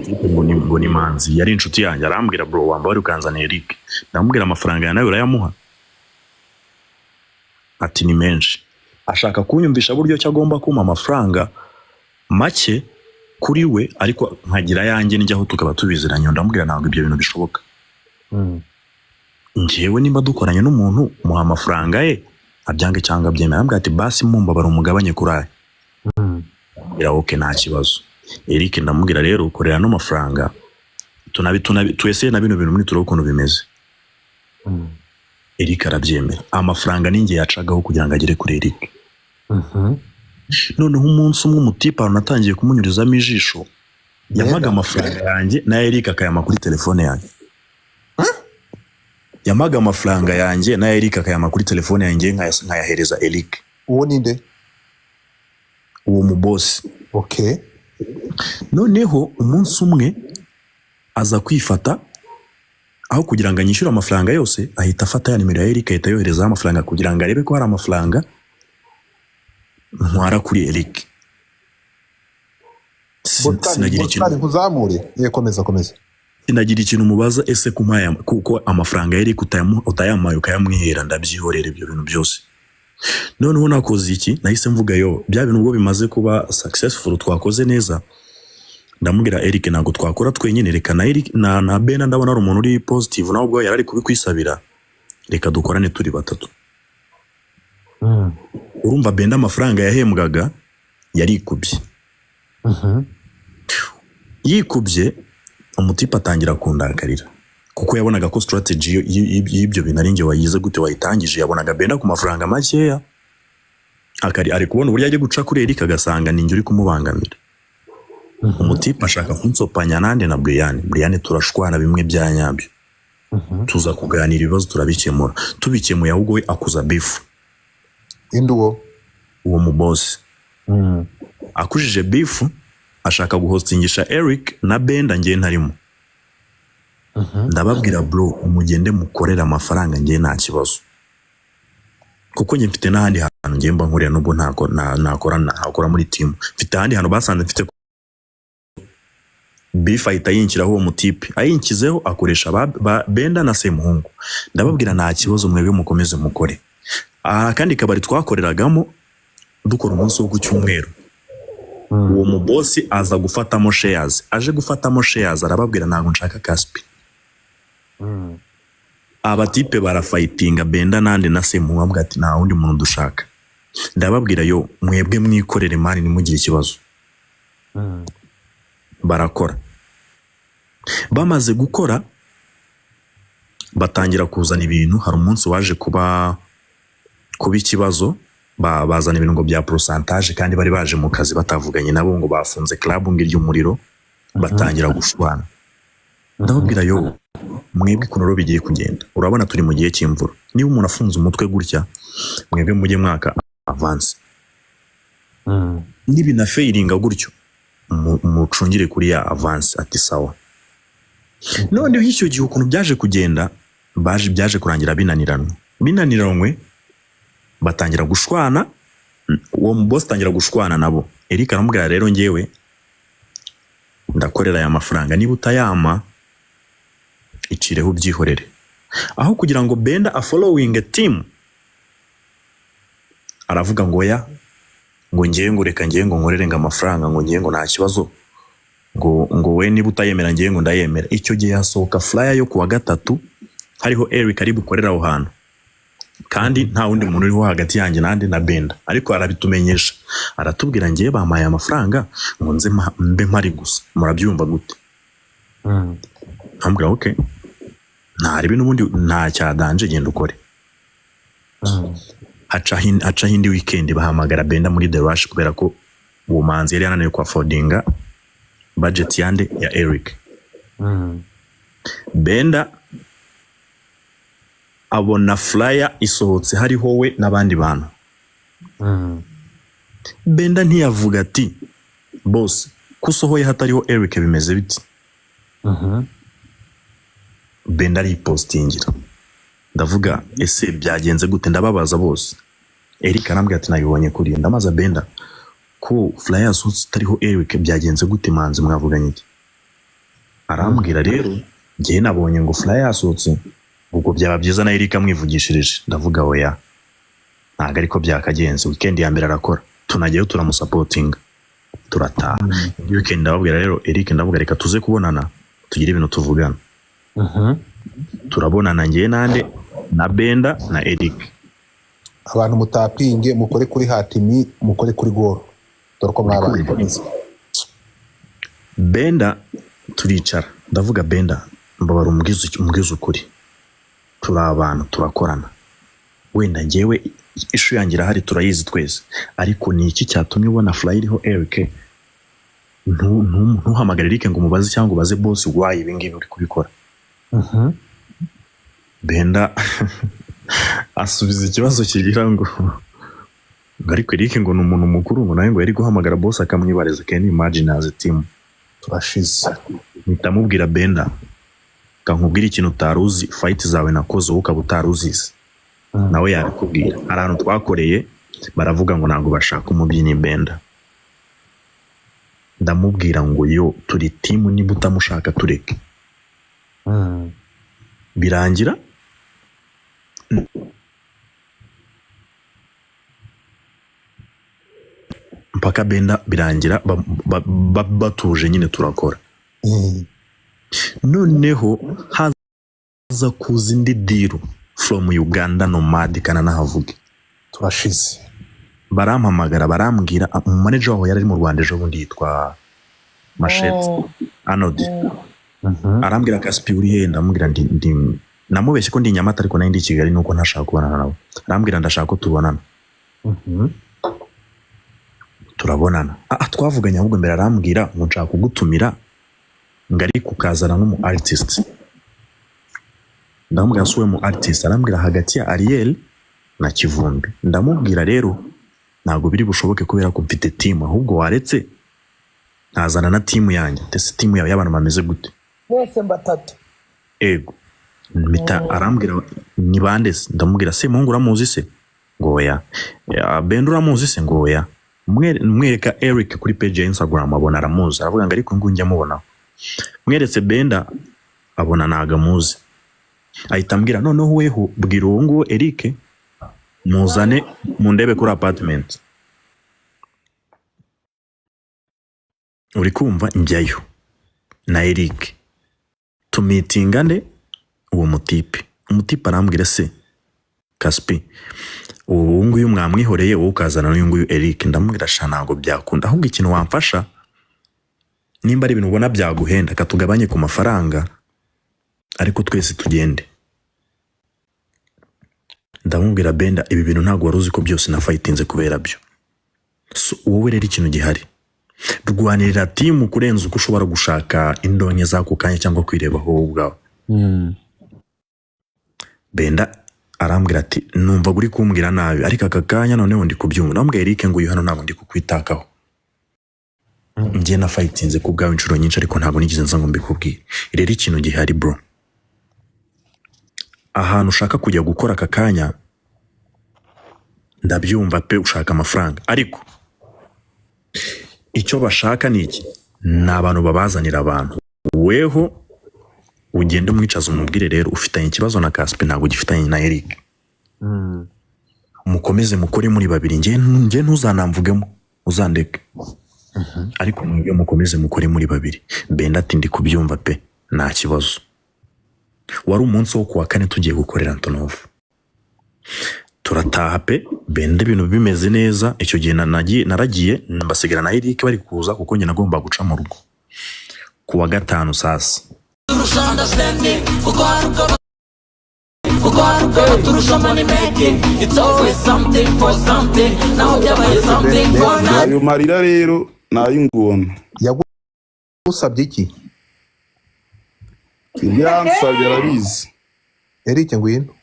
ngo ni Manzi, yari inshuti yanjye. Arambwira bro, wamba wari ukanzaniye Eric. Ndamubwira amafaranga ya nawe urayamuha? Ati ni menshi. Ashaka kunyumvisha buryo ki agomba kumpa amafaranga make kuri we, ariko nkagira ayanjye njyaho tukaba tubiziranye. Ndamubwira ntabwo ibyo bintu bishoboka. Njyewe nimba dukoranye n'umuntu, muha amafaranga ye, abyange cyangwa abyemera. Arambwira ati basi mumbabara umugabanye kuri aya. Ndamubwira okay, nta kibazo. Eric ndamubwira rero korera ano mafaranga, tunabi twese na bino bintu muri turebe ukuntu bimeze. Eric arabyemera. Amafaranga ninjye yacagaho kugira ngo agere kuri Eric. Noneho umunsi umwe umutipe ahantu natangiye kumunyurizamo ijisho, yampaga amafaranga yanjye na Eric akayama kuri telefone yanjye. Yampaga amafaranga yanjye na Eric akayama kuri telefone yanjye, nkayahereza Eric. Uwo ninde? Uwo mubosi. Okay. Noneho umunsi umwe aza kwifata, aho kugira ngo anyishyure amafaranga yose, ahita afata ya nimero ya Eric, ahita yoherezaho amafaranga kugira ngo arebe ko hari amafaranga ntwara kuri Eric. Sinagira ikintu Boscan, nkuzamure. Komeza, komeza. Sinagira ikintu mubaza. Ese kumpaya kuko amafaranga ya Eric utayampaye ukayamwihera? Ndabyihorera ibyo bintu byose. Noneho nakoze iki? Nahise mvuga yo bya bintu ubwo bimaze kuba successful, twakoze neza. Ndamubwira Eric ntabwo twakora twenyine, reka na Eric na Ben ndabona ari umuntu uri positive, nawe ubwo yari ari kubikwisabira, reka dukorane turi batatu. Urumva Benda amafaranga yahembwaga yarikubye, yikubye. Umutipe atangira kundakarira. Kuko yabonaga ko strategy y'ibyo bintu ari njye wayize gute wayitangije. Yabonaga Benda ku mafaranga makeya, akari ari kubona uburyo ajya guca kuri Eric, agasanga ni njye uri kumubangamira. Umutipe ashaka kunsopanya nande na Brian. Brian turashwana bimwe bya nyabyo, tuza kuganira, ibibazo turabikemura. Tubikemuye, ahubwo we akuza beef. Indi uwo? Uwo mubosi akujije beef, ashaka guhostingisha Eric na Benda, njye ntarimo. Ndababwira: "Bro, mugende mukorere amafaranga, njye nta kibazo, kuko njye mfite n'ahandi hantu njye mba nkorera, nubwo nakora ntakora muri team, mfite ahandi hantu basanze mfite beef." Ahita yinshyiraho uwo mutipe, ayinshyizeho akoresha ba Benda na Semuhungu. Ndababwira: "Nta kibazo, mwebwe mukomeze mukore." Aha kandi kabari twakoreragamo dukora umunsi wo ku cyumweru, uwo mubosi aza gufatamo shares. Aje gufatamo shares, arababwira: "Ntabwo nshaka Caspi." Abatipe barafightinga, Benda nande na Semuhungu, avuga ati: "Nta wundi muntu dushaka." Ndababwira: "Yo, mwebwe mwikorere man, ntimugire ikibazo." Barakora. Bamaze gukora, batangira kuzana ibintu. Hari umunsi waje kuba ikibazo, bazana ibintu ngo bya pourcentage, kandi bari baje mu kazi batavuganye nabo, ngo bafunze club ngo irya umuriro. Batangira gushwana. Ndababwira: "Yo, mwebwe ukuntu rero bigiye kugenda, urabona turi mu gihe cy'imvura, niba umuntu afunze umutwe gutya, mwebwe mujye mwaka avance, nibinafailinga gutyo mucungire kuri ya avance." Ati: "Sawa." Noneho icyo gihe ukuntu byaje kugenda, byaje kurangira binaniranywe, batangira gushwana. Uwo boss atangira gushwana nabo. Eric aramubwira: "Rero njyewe ndakorera aya mafaranga, niba utayampa icireho ubyihorere." Aho kugira ngo Benda afollowing team, aravuga ngo: "Ya, ngo ngewe, ngo reka ngewe ngo nkorere ngo amafaranga, ngo ngewe ngo nta kibazo, ngo we niba utayemera, ngewe ngo ndayemera." Icyo gihe hasohoka flyer yo kuwa gatatu hariho Eric ari bukorera aho hantu, kandi nta wundi muntu uriho hagati yanjye nande na Benda. Ariko arabitumenyesha, aratubwira: "Ngewe bampaye amafaranga ngo nze mbe mpari gusa, murabyumva gute?" Nkambwira: "Okay, ntarebe n'ubundi nta cyadanje, genda ukore." Hacaho indi weekend, bahamagara Benda muri The Rush, kubera ko uwo manzi yari yananiwe kuaffordinga budget yande ya Eric. Benda abona flyer isohotse hariho we n'abandi bantu. Benda ntiyavuga ati: "Boss, ko usohoye hatariho Eric, bimeze biti?" Benda aripostingira. Ndavuga: "Ese byagenze gute?" Ndababaza bose. Eric arambwira ati: "Nabibonye kuri." Ndamaza: "Benda, ko flyer yasohotse itariho Eric, byagenze gute? Manzi mwavuganye iki?" Arambwira: "Rero njyewe nabonye ngo flyer yasohotse, ubwo byaba byiza na Eric amwivugishirije." Ndavuga: "Oya, ntabwo ariko byakagenze." Weekend ya mbere arakora, tunajyayo, turamusupportinga, turataha. Indi weekend ndababwira rero Eric, ndavuga: "Reka tuze kubonana, tugire ibintu tuvugana." Turabonana njyewe nande na Benda na Eric. Abantu mutapinge, mukore kuri hatimi, mukore kuri goro, dore ko mwabaye. Komeza. Benda turicara, ndavuga: "Benda, mbabara umbwize ukuri, turi abantu turakorana, wenda njyewe issue yanjye irahari, turayizi twese, ariko ni iki cyatumye ubona flyer iriho Eric, ntuhamagare Eric ngo umubaze cyangwa ubaze boss why ibi ngibi uri kubikora?" Benda asubiza ikibazo kigira ngo ariko Eric ngo ni umuntu mukuru, ngo nawe ngo yari guhamagara boss akamwibariza. Can you imagine, as a team? Turashize. Mpita mubwira: "Benda, kankubwira ikintu utari uzi, fight zawe nakoze wowe ukaba utari uzizi, nawe yabikubwira. Hari ahantu twakoreye baravuga ngo ntabwo bashaka umubyinnyi Benda." Ndamubwira ngo: "Yo, turi team, niba utamushaka tureke." Birangira mpaka Benda birangira batuje nyine, turakora. Noneho haza kuza indi deal from Uganda, Nomad kananahavuge. Turashize. Barampamagara, barambwira, umumanager waho yari ari mu Rwanda ejo bundi, yitwa Masheti Anodi. Arambwira, "Kasipi, uri he?" Ndamubwira ndi namubeshye ko ndi i Nyamata, ariko nari ndi i Kigali, nuko ntashaka kubonana nawe. Arambwira, "Ndashaka ko tubonana." Turabonana. Twavuganye ahubwo mbere, arambwira ngo nshaka kugutumira, ngo ariko ukazana n'umu artist. Ndamubwira, "Si uwe mu artist?" Arambwira, "Hagati ya Ariel na Kivumbi." Ndamubwira, "Rero ntabwo biri bushoboke kubera ko mfite team, ahubwo waretse nkazana na team yanjye." "Ndetse team yawe y'abantu bameze gute?" Mwese batatu. Ego. Mpita arambwira, "Ni bande se?" Ndamubwira, "Semuhungu uramuzi se?" Ngo oya. "Ya, Benda uramuzi se?" Ngo oya. Mwereka Eric kuri page ya Instagram, abona aramuzi, aravuga ngo ariko ngo njya amubonaho. Mweretse Benda, abona ntago amuzi. Ahita ambwira, "Noneho weho bwira uwo nguwo Eric muzane mundebe kuri apartment." Uri kumva? Njyayo na Eric, tumitinga nde? Uwo mutipe. Umutipe arambwira, "Se Kaspi, ubu nguyu mwamwihoreye, wowe ukazana n'uyu nguyu Eric." Ndamubwira, "Sha, ntabwo byakunda, ahubwo ikintu wamfasha, nimba ari ibintu ubona byaguhenda, katugabanye ku mafaranga, ariko twese tugende." Ndamubwira, "Benda, ibi bintu ntabwo wari uzi ko byose nafayitinze kubera byo. So, wowe rero ikintu gihari, rwanirira team kurenza uko ushobora gushaka indonke z'ako kanya cyangwa kwirebaho wowe ubwawe." Benda arambwira ati, "Numva uri kumbwira nabi, ariko aka kanya noneho ndi kubyumva." Ndamubwira, "Eric, ngo uyu hano ntabwo ndi kukwitakaho. Njye nafayitinze ku bwawe inshuro nyinshi, ariko ntabwo nigeze nza ngo mbikubwire. Rero ikintu gihari, bro, ahantu ushaka kujya gukora aka kanya, ndabyumva pe, ushaka amafaranga, ariko icyo bashaka ni iki? Ni abantu babazanira abantu. Weho ugende umwicaza, umubwire rero ufitanye ikibazo na Kaspi, ntabwo ugifitanye na Eric. Mukomeze mukore muri babiri. Njye ntuzanamvugemo, uzandeke, ariko mwebwe mukomeze mukore muri babiri." Benda ati, "Ndi kubyumva pe, nta kibazo." Wari umunsi wo kuwa kane, tugiye gukorera Antonov, turataha pe. Benda ibintu bimeze neza. Icyo gihe naragiye mbasigara na Eric bari kuza, kuko njye nagomba guca mu rugo ku wa gatanu sasa. Turusha understanding, kuko hari ubwo baturusha money making. It's always something for something, naho byabaye something for nothing. Ayo marira rero ni ay'ingona. Yagusabye iki? Ibyo yansabye arabizi. Eric, ngwino.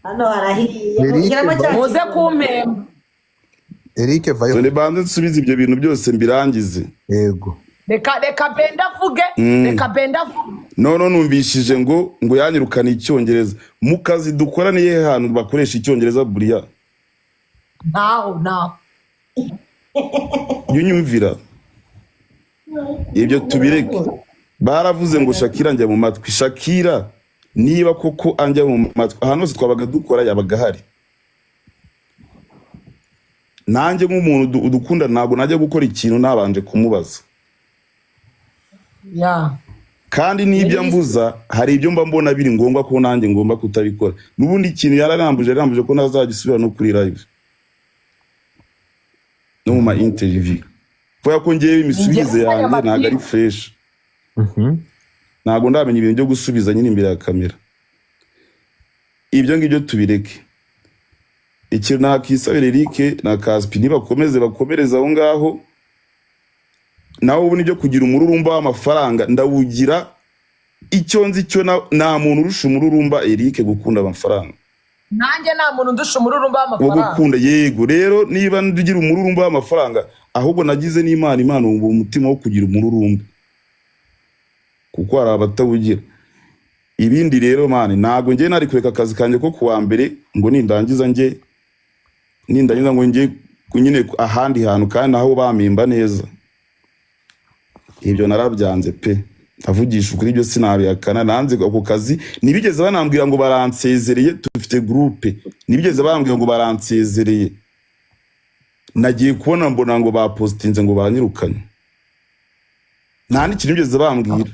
Hano harahiye. Eric, Shyiramo cya Muze kumpemba. Eric, vayo. Dore banze nsubize ibyo bintu byose mbirangize. Yego. Reka Benda avuge. Reka Benda avuge. None numvishije ngo yanyirukana icyongereza mu kazi dukora. Ni hehe hantu bakoresha icyongereza buriya? Ntaho, ntaho. Jya unyumvira, ibyo tubireke. Baravuze ngo Shakira njya mu matwi. Shakira niba koko anjya mu matwi, ahantu hose twabaga dukora yabaga ahari. Nanjye nk'umuntu udukunda, ntabwo najya gukora ikintu nabanje kumubaza. Ya. Kandi n'ibyo ambuza, hari ibyo mba mbona biri ngombwa ko nanjye ngomba kutabikora. N'ubundi ikintu yararambuje ko ntazajya isubira no kuri live no mu ma interview, kubera ko ngewe imisubize Njye yanjye ntabwo ari amatiku. fresh. Ntabwo ndamenya ibintu byo gusubiza nyine imbere ya kamera. Ibyo ngibyo tubireke. Ikintu nakisabira Eric na Kaspi, nibakomeze bakomereze aho ngaho. Nawe ubu nibyo, kugira umururumba w'amafaranga ndawugira. Icyo nzi cyo, nta muntu urusha umururumba Eric gukunda amafaranga. Nanjye nta muntu ndusha umururumba Wo w'amafaranga. gukunda, yego. Rero niba ngira umururumba w'amafaranga, ahubwo nagize n'Imana, Imana wumva umutima wo kugira umururumba, kuko hari abatawugira. Ibindi rero, man, ntabwo njye nari kureka akazi kanjye ko kuwa mbere ngo nindangiza njye, nindangiza ngo njye nyine ahandi hantu, kandi naho bampemba neza. Ibyo narabyanze pe, ndavugisha ukuri, ibyo sinabihakana. Nanze ako kazi. Ntibigeze banambwira ngo baransezereye. Dufite groupe, ntibigeze bambwira ngo baransezereye. Nagiye kubona mbona ngo bapositinze ngo banyirukanye, nta n'ikintu bigeze bambwira.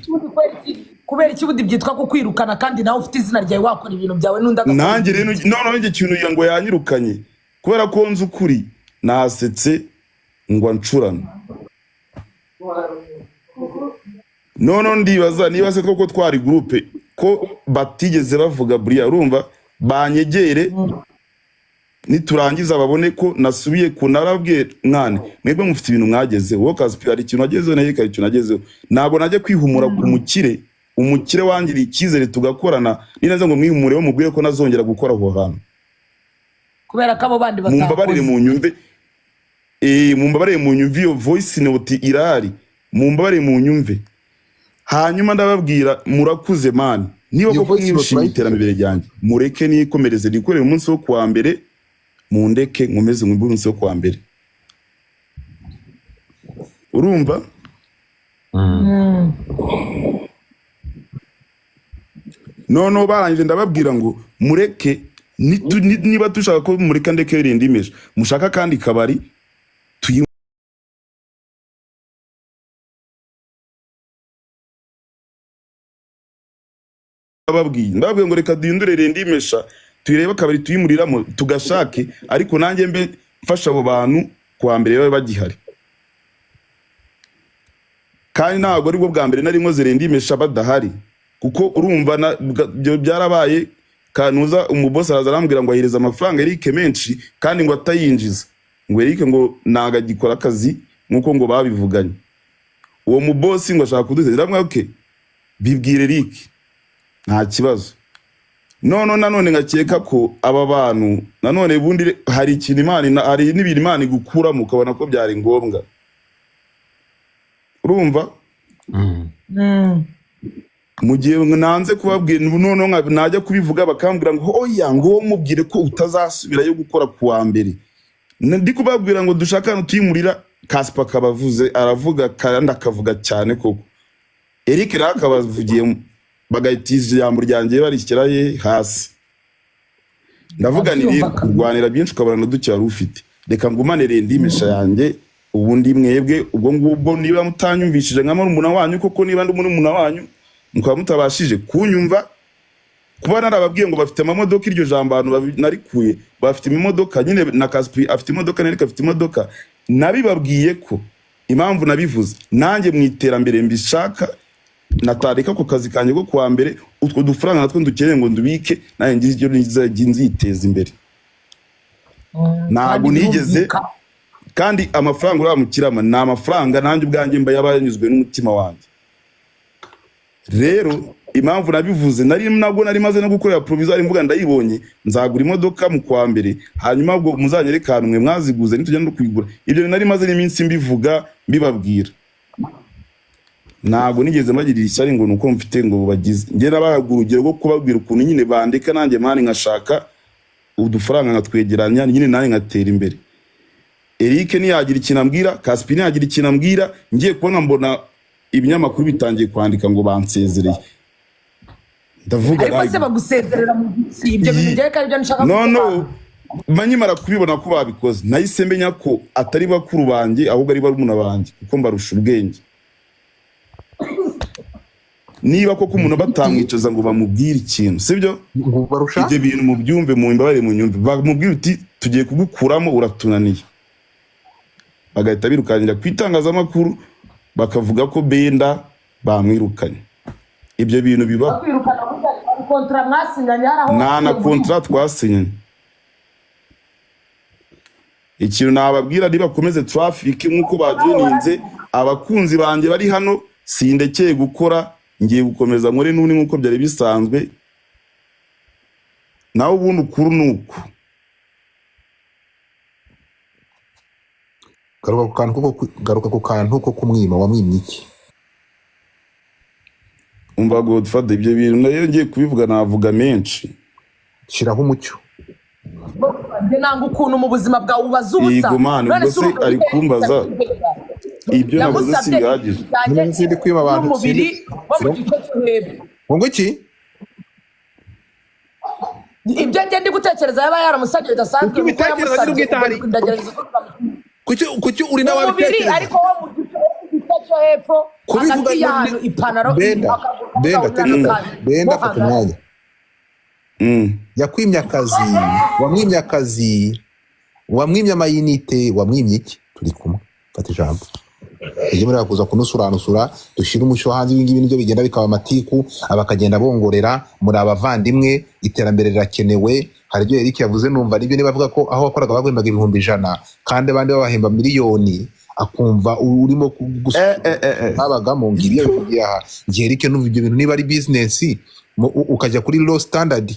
Kubera iki ubundi byitwa kukwirukana, kandi nawe ufite izina ryawe, wakora ibintu byawe n'undi agakora Nanjye ibintu rero bye? noneho njye ikintu ngo yanyirukanye, kubera ko nzi ukuri, nasetse ngo ancurane. None ndibaza niba se koko twari groupe ko batigeze bavuga buriya, urumva banyegere niturangiza babone ko nasubiye ku narabwiye mwana mwebwe mufite ibintu mwageze, wowe Kaspi hari ikintu wagezeho, nawe hari ikintu nagezeho. Ntabwo najya kwihumura ku mukire, umukire wangiriye icyizere tugakorana, ninaza ngo mwihumureho mubwire ko nazongera gukora aho hantu kubera ko abo bandi mumbabarire batakoze. Munyumve, mumbabarire munyumve, iyo voice note irahari, mumbabarire munyumve. Hanyuma ndababwira murakuze man, niba Iyo koko voice note mwishimiye urayifite? iterambere ryanjye, mureke nikomereze nikorere umunsi wo kuwa mbere, mundeke nkomeze nkumve umunsi wo kuwa mbere, urumva? Noneho barangije ndababwira ngo mureke niba dushaka ko mureka ndeke rindimeje mushaka kandi kabari tuyi bababwiye, ndababwiye ngo reka duhindure rindimesha tuyirebe akabari tuyimuriramo tugashake, ariko nanjye mbe mfasha abo bantu kuwa mbere babe bagihari. Kandi ntabwo aribwo bwa mbere nari nkoze rindimesha badahari, kuko urumva ibyo byarabaye. Kanuza umubosi araza arambwira ngo ahereza amafaranga Eric menshi kandi ngo atayinjiza, ngo Eric ngo ntago agikora akazi nk'uko ngo babivuganye. Uwo mubosi ngo ashaka kuduteza, ndamubwira okay, bibwire Eric nta kibazo. None nanone ngakeka ko aba bantu nanone bundi hari ikintu Imana, hari n'ibintu Imana igukuramo ukabona ko byari ngombwa, urumva? Mu gihe nanze kubabwira noneho najya kubivuga bakambwira ngo oya, ngo wowe mubwire ko utazasubirayo gukora ku wa mbere. Ndi kubabwira ngo dushaka ahantu tuyimurira, Kaspa akabavuze aravuga kandi akavuga cyane koko. Eric nawe akabavugiyemo, bagahita ijambo ryanjye barishyira he hasi. Ndavuga ni rero kurwanira byinshi ukabona na duke wari ufite, reka ngumane rendimesha yanjye ubundi mwebwe ubwo ngubwo niba mutanyumvishije nka murumuna wanyu koko, niba ndi murumuna wanyu mukaba mutabashije kunyumva, kuba narababwiye ngo bafite amamodoka, iryo jambo ahantu narikuye bafite imodoka nyine, na Kaspi afite imodoka na Eric afite imodoka, nabibabwiye ko impamvu nabivuze nanjye mu iterambere mbishaka natareka ku kazi kanjye ko kuwa mbere, utwo dufaranga natwo ndukeneye ngo ndubike nanjye ngize icyo nzajya nziteza imbere. Ntabwo nigeze, kandi amafaranga uriya mukirama ni amafaranga nanjye ubwanjye mba yaba yanyuzwe n'umutima wanjye. Rero impamvu nabivuze nari nabwo nari maze no gukorera provisoire mvuga ndayibonye nzagura imodoka mu kwa mbere, hanyuma ubwo muzanyereke ahantu mwe mwaziguze nitujya no kuyigura. Ibyo nari maze n'iminsi mbivuga mbibabwira, ntabwo nigeze mbagirira ishyari ngo nuko mfite ngo bagize. Njye nabahaga urugero rwo kubabwira ukuntu nyine bandika nanjye mani nkashaka udufaranga nkatwegeranya nyine nanjye nkatera imbere. Eric ntiyagira ikintu ambwira, Kaspi ntiyagira ikintu ambwira, ngiye kubona mbona ibinyamakuru bitangiye kwandika ngo bansezereye. Ndavuga ariko se bagusezerera mu biki? Ibyo bintu njyewe ko aribyo nshaka no no, nkimara kubibona ko babikoze nahise menya ko atari bakuru banjye ahubwo ari barumuna banjye, kuko mbarusha ubwenge. Niba koko umuntu batamwicaza ngo bamubwire ikintu, sibyo? Ibyo bintu mubyumve, mu mbabare munyumve, bamubwire uti tugiye kugukuramo uratunaniye, bagahita birukanira ku itangazamakuru bakavuga ko Benda bamwirukanye. Ibyo bintu bibaho. Bakwirukana muri kontra mwasinyanye hari aho nta na kontra twasinyanye. Ikintu nababwira, nibakomeze traffic nk'uko bajoininze, abakunzi banjye bari hano sindekeye gukora, ngiye gukomeza nkore n'ubundi nk'uko byari bisanzwe. Nawe ubundi ukuru ni uku. Garuka ku kantu ko kumwima, wamwimye iki? Umva Godfather, ibyo bintu nayo ngiye kubivuga navuga menshi. Shiraho umucyo. Njye nanga ukuntu mu buzima bwawe ubaza ubusa. Yego man, None ubwo se se urumva ari ufite kumbaza ibyo navuze Yagusabye sibihagije. ibijyanye Sindi kwima abantu, n'umubiri wo mu sindi- gice cyo hepfo. Ngo iki? Ibyo njye ndi gutekereza yaba yaramusabye bidasanzwe, Kuki kuko ubitekereza yamusabye nyiri ubwite ahari? ndagerageza kuvuga Kuki uri nawe umubiri wabitekereza? ariko wo mu gice cyo hepfo Kubivuga hagati y'ahantu ipantaro Benda, akaguru Benda, kagahurira n'akandi. Benda, Mo fata hagati. umwanya. Yakwimye akazi, wamwimye akazi, wamwimye amayinite, wamwimye iki? Turi kumwe, fata ijambo. Mujye mureka kuza kunusuranusura, dushyire umucyo hanze. Ibi ngibi nibyo bigenda bikaba amatiku, abakagenda bongorera. Muri abavandimwe, iterambere rirakenewe. Hari ibyo Eric yavuze numva nibyo, niba avuga ko aho wakoraga baguhembaga 100,000 kandi abandi babahemba miliyoni, akumva urimo babagamo ngo ibyo bivugiye aha. Njye Eric numva ibyo bintu niba ari business ukajya kuri low standard,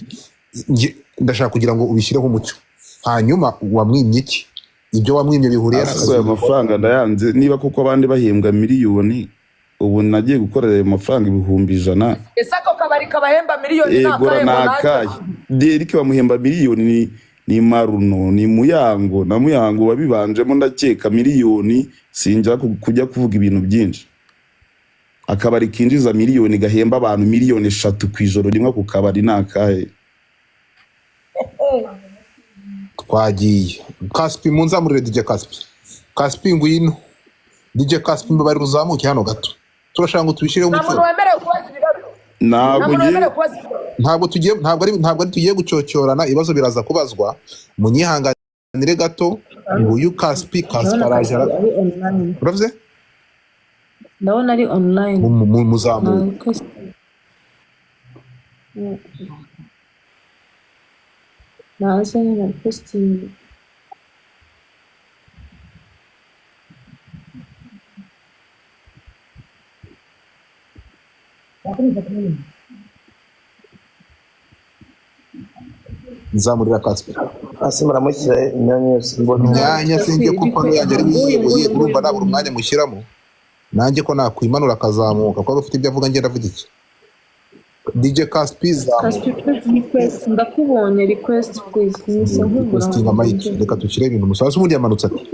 njye ndashaka kugira ngo ubishyireho umucyo. Hanyuma wamwimye iki? Ibyo wamwimye bihuriye Ase n'akazi ayo mafaranga ndayanze. Niba koko abandi bahembwa miliyoni, ubu nagiye gukorera ayo mafaranga 100,000. Ese ako kabari kabahemba miliyoni ni Egora akahe ni ngo nanjye akahe? Derike bamuhemba miliyoni, ni Maruno, ni Muyango na Muyango wabibanjemo, ndakeka miliyoni. Sinjya kujya kuvuga ibintu byinshi. Akabari kinjiza miliyoni, gahemba abantu miliyoni 3 ku ijoro rimwe, ku kabari ni akahe? Twagiye Kaspi, munzamurire DJ Kaspi. Kaspi ngwino, DJ Kaspi, mbabarira uzamuke hano gato, turashaka ngo tubishyireho Nta umucyo. muntu wemerewe kubaza ibibazo. Nta Ntabwo muntu ngiye wemerewe kubaza ibibazo. Ntabwo tugiye, ntabwo ari tugiye gucyocyorana, ibibazo biraza kubazwa, munyihanganire gato. Nguyu Kaspi, Kaspi Ndabona araje Kaspi ari online. Uravuze? Ndabona ari online. Muzamuke. Na request. Naze nyine requesting. Nzamurira Kaspi. Hasi muramushyira imyanya yose mbona. Imyanya Kaspi sinjye kuko request. yanjye ari Nguyu wiyoboye, nguyu urumva nguyu nabura nguyu. umwanya mushyiramo nanjye ko nakwimanura akazamuka, kuko aba afite ibyo avuga, ngenda avuga iki. DJ Kaspi, zamuka. Kaspi, please request. Ndakubonye, request please. Nise nkubura Requestinga ngo mic. ninjire. Reka dushyire ibintu musaza ubundi yamanutse ati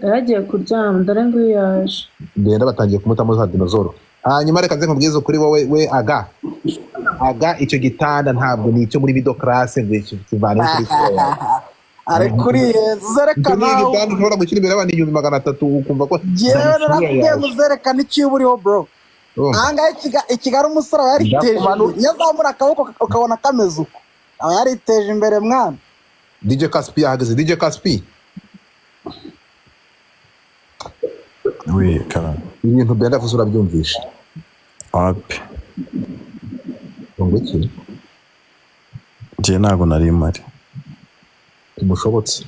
Yaragiye kuryama, dore nguyu yaje. Genda, batangiye kumutamo za dinozoro. Hanyuma reka nze nkubwize ukuri, wowe we aga icyo gitanda ntabwo ni icyo muri middle class ngo kivane kuri floor yawe. Ari kuri iyo nzu Icyo zerekana ni igitanda ushobora gushyira imbere y'abantu 300,000, ukumva ko Njyewe zana isura narakubwiye yawe. ngo uzerekane icyo uba uriho bro. Urumva? Ahangaha i Kigali umusore aba yariteje imbere, Ndakumanura. iyo azamura akaboko ukabona kameze uko aba yariteje imbere mwana. DJ Kaspi yahageze. DJ Kaspi, We kara ibintu Benda avuze urabyumvisha? Wapi. Ngo iki? Njye ntabwo nari mpari. Tumushobotse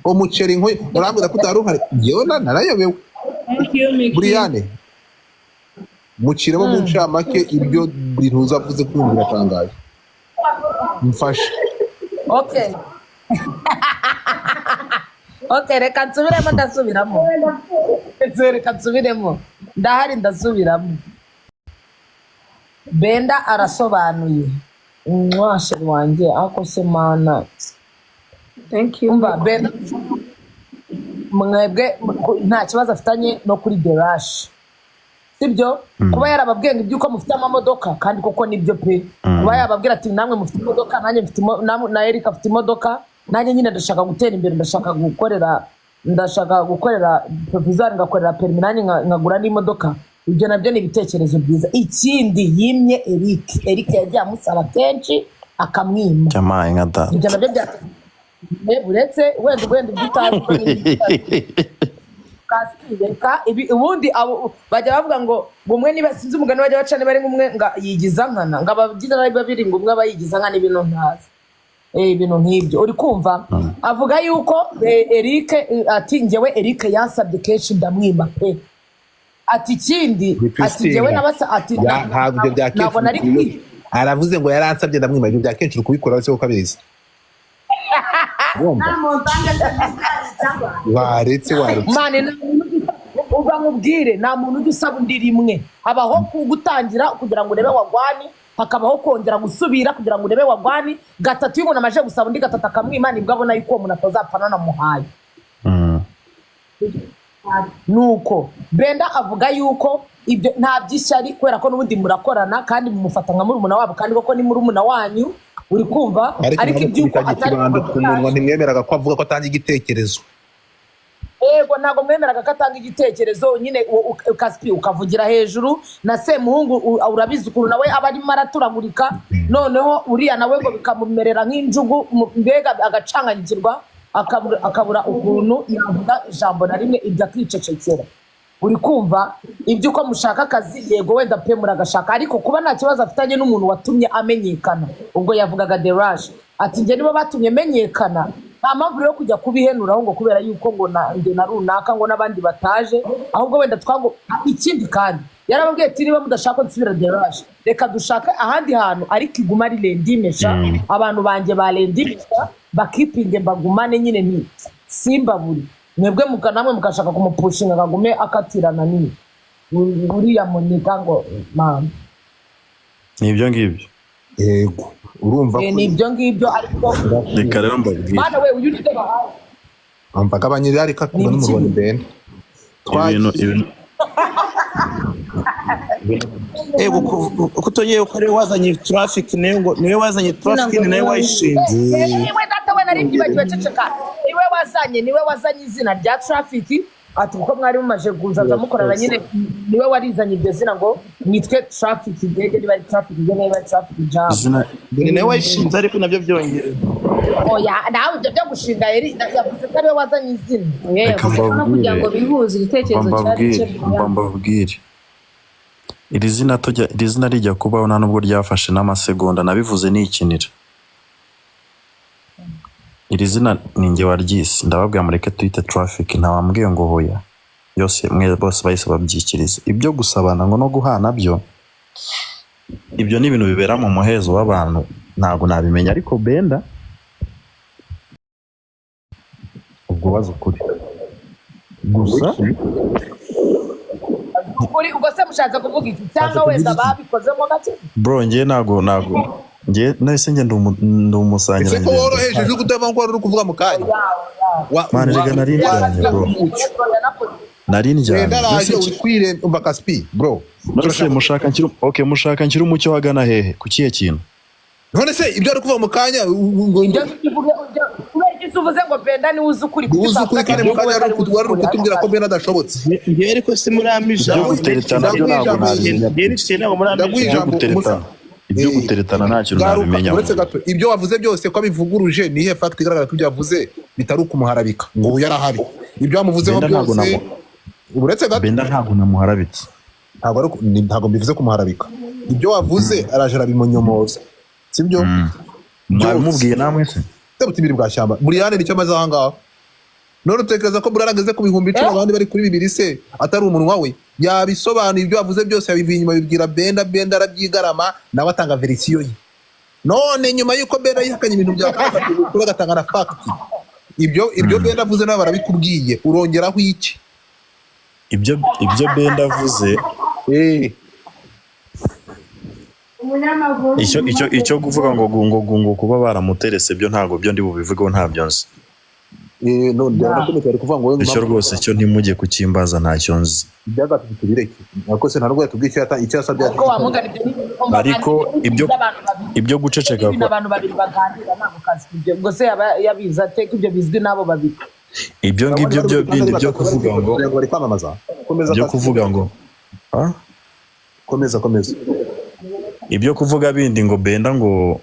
umuceri nkuyu, urambwira ko utari uhari? Njyewe narayobewe. Thank you, Mickey. Buriyane muciremo mu ncamake ibyo buri ntuza avuze, kumva biratangaje, mfashe. Okay, okay, reka nsubiremo, ndasubiramo. Reka nsubiremo, ndahari, ndasubiramo. Benda arasobanuye mwasheri wanjye, ako se mana. Thank you. Umva Benda, mwebwe nta kibazo afitanye no kuri The Rush, sibyo? Kuba yarababwiye ngo iby'uko mufite amamodoka, kandi koko nibyo pe. Kuba yababwira ati namwe mufite imodoka, nanjye mfite na Eric afite imodoka, nanjye nyine ndashaka gutera imbere, ndashaka gukorera provisor, ngakorera perimi, nanjye nkagura n'imodoka. Ibyo nabyo ni ibitekerezo byiza. Ikindi yimye Eric, Eric yagiye amusaba kenshi akamwima. Jamaye nka data. Ibyo nabyo bya uretse wenda ibyo utazi ko ni ibyo utazi. Kaspi, reka ibi ubundi abo bajya bavuga ngo umwe niba sinzi umugani bajya baca, niba ari umwe nga yigiza nkana, ngo abagize ari babiri ngo umwe aba yigiza nkana, ibintu ntazi. Ibintu nk'ibyo uri kumva avuga yuko Eric, ati njyewe Eric yansabye kenshi ndamwima pe. Ati ikindi, ati njyewe nabasa, ati Ntabwo ibyo bya kenshi ntabwo nari kwi aravuze ngo yaransabye ndamwima, ibyo bya kenshi uri kubikora se ukabiriza? Urumva? Waretse waretse. Mane, nta muntu uba nkubwire, nta muntu ujya usaba undi rimwe. Habaho gutangira kugira ngo urebe wagwani, hakabaho kongera gusubira kugira ngo urebe wagwani. Gatatu, iyo umuntu amaze gusaba undi gatatu akamwima, nibwo abona yuko uwo muntu atazapfa nanamuhaye. Nuko Benda avuga yuko ibyo nta by'ishyari, kubera ko n'ubundi murakorana kandi mumufata nka murumuna wabo, kandi koko ni murumuna wanyu, uri kumva? Ariko Ariko iby'uko mwamukubitaga atari ikibando ku munwa, ntimwemeraga ko avuga ko atanga igitekerezo. Yego, ntabwo mwemeraga ko atanga igitekerezo nyine. Kaspi ukavugira hejuru na Semuhungu, urabizi ukuntu nawe aba arimo araturagurika, noneho uriya nawe ngo bikamumerera nk'injugu, mbega agacanganyikirwa. akabura ukuntu yavuga ijambo na rimwe, ibyo akicecekera. Uri kumva ibyo uko mushaka akazi, yego wenda pe muragashaka, ariko kuba nta kibazo afitanye n'umuntu watumye amenyekana, ubwo yavugaga Deraje, ati njye nibo batumye menyekana, nta mpamvu rero kujya kubihenuraho ngo kubera yuko ngo na njye na runaka ngo n'abandi bataje, ahubwo wenda twago. Ikindi kandi yarababwiye ati niba mudashaka ko nsubira Deraje, reka dushake ahandi hantu, ariko iguma ari rendimesha, abantu banjye ba rendimesha bakipinge mbagumane nyine, nti simbaburi mwebwe namwe mugashaka kumupushinga akagume akatirana nini uriya muniga ngo mama. Ni ibyo ngibyo. Yego, urumva. Ni ibyo ngibyo ariko. Reka rero mbabwire. Mana we, uyu ni bahawe. Amva gabanyirira ariko akunda n'umurwani Benda. Ibintu Ego kutongeye ko ariwe wazanye traffic, niwe ngo niwe wazanye traffic, ni nawe wayishinze. Niwe data we, nari byibagiwe, ceceka. Niwe wazanye izina rya traffic, ati kuko mwari mumaje kuzaza mukorana nyine, niwe warizanye iryo zina ngo mwitwe traffic gege, niba ari traffic gege, niba ari traffic jam. Izina. Ni nawe wayishinze, ariko nabyo byongera. Oya, nawe ibyo byo gushinga yari yavuze ko ariwe wazanye izina. Reka Yavuze ko no kugira ngo mbabwire. bihuze igitekerezo Mba cyari cye. mbabwire, mba mbabwire, iri zina tujya, iri zina rijya kubaho, nta nubwo ryafashe n'amasegonda, nabivuze nikinira. Iri zina ni njye waryise, ndababwira mureke tuyite traffic, ntawambwiye ngo hoya, yose mwe bose bahise babyikiriza. Ibyo gusabana ngo no guhana byo, ibyo ni ibintu bibera mu muhezo w'abantu, ntabwo nabimenya. Ariko Benda ubwo baza ukuri gusa. Ukuri ubwo se mushatse kuvuga iki, cyangwa wenda babikozemo gake? Bro, njye ntago njye nahise njye ndi Ese ko umusangirangendo. woroheje ijwi kutava ko wari uri kuvuga mu kanya? Man, rega nari ndyamye bro, nari ndyamye. Benda araje, Mbese uri kwire, umva Kaspi bro. None se mushaka nshyire, okay, mushaka nshyire umucyo hagana hehe, ku kihe kintu? None se ibyo ari kuvuga mu kanya ngo Ibyo kubera iki se uvuze ngo Benda niwe uzi ukuri? Uzi ukuri kandi mu kanya wari uri kutubwira ko Benda adashobotse. Ngewe ariko si muri Ibyo ijambo. guteretana byo ntabwo nabimenya. Ngewe niciye ntabwo muri Ndaguha Ibyo ijambo. guteretana, ibyo guteretana nta kintu Garuka, nabimenya. uretse gato, ibyo wavuze byose ko abivuguruje, ni iyihe fact igaragara ko ibyo yavuze bitari ukumuharabika ngo uyu yarahari, ibyo wamuvuzeho Benda ntabwo byose? Uretse gato. Benda ntabwo namuharabitse. Ntabwo ari ntabwo mbivuze kumuharabika. Ibyo wavuze araje arabimunyomoza, sibyo? Mwabimubwiye namwe se? Butimiri bwa shyamba, Buriyane nicyo amaze aha ngaho. None utekereza ko Buriyane ageze ku 10,000, abandi bari kuri 2 se atari umunwa we? Yabisobanuye, ibyo wavuze byose yabivuye inyuma, bibwira Benda, Benda arabyigarama, nawe atanga version ye. None nyuma y'uko Benda yihakanye ibintu bya kuri agatanga na fact, ibyo Benda avuze nawe barabikubwiye, urongeraho iki? Ibyo Benda avuze, icyo kuvuga ngo kuba baramuterese byo ntabwo byo ndi bubivugeho, ntabyo nzi. None barakomeza bari kuvuga ngo wowe Icyo rwose cyo ntimujye kukimbaza, ntacyo nzi. Ibyagatatu tubireke, ariko se nta nubwo yatubwiye icyo yasabye. Kuko wamugana ibyo ni Ariko abantu babiri, ibyo guceceka ibintu abantu babiri baganira ntabwo kazi ibyo, ubwo se yaba yabizi ate ko ibyo bizwi n'abo babiri? Ibyo ngibyo byo bindi byo kuvuga ngo bari kwamamaza, komeza. Byo kuvuga ngo Ah? Komeza, komeza. Ibyo kuvuga bindi ngo Benda ngo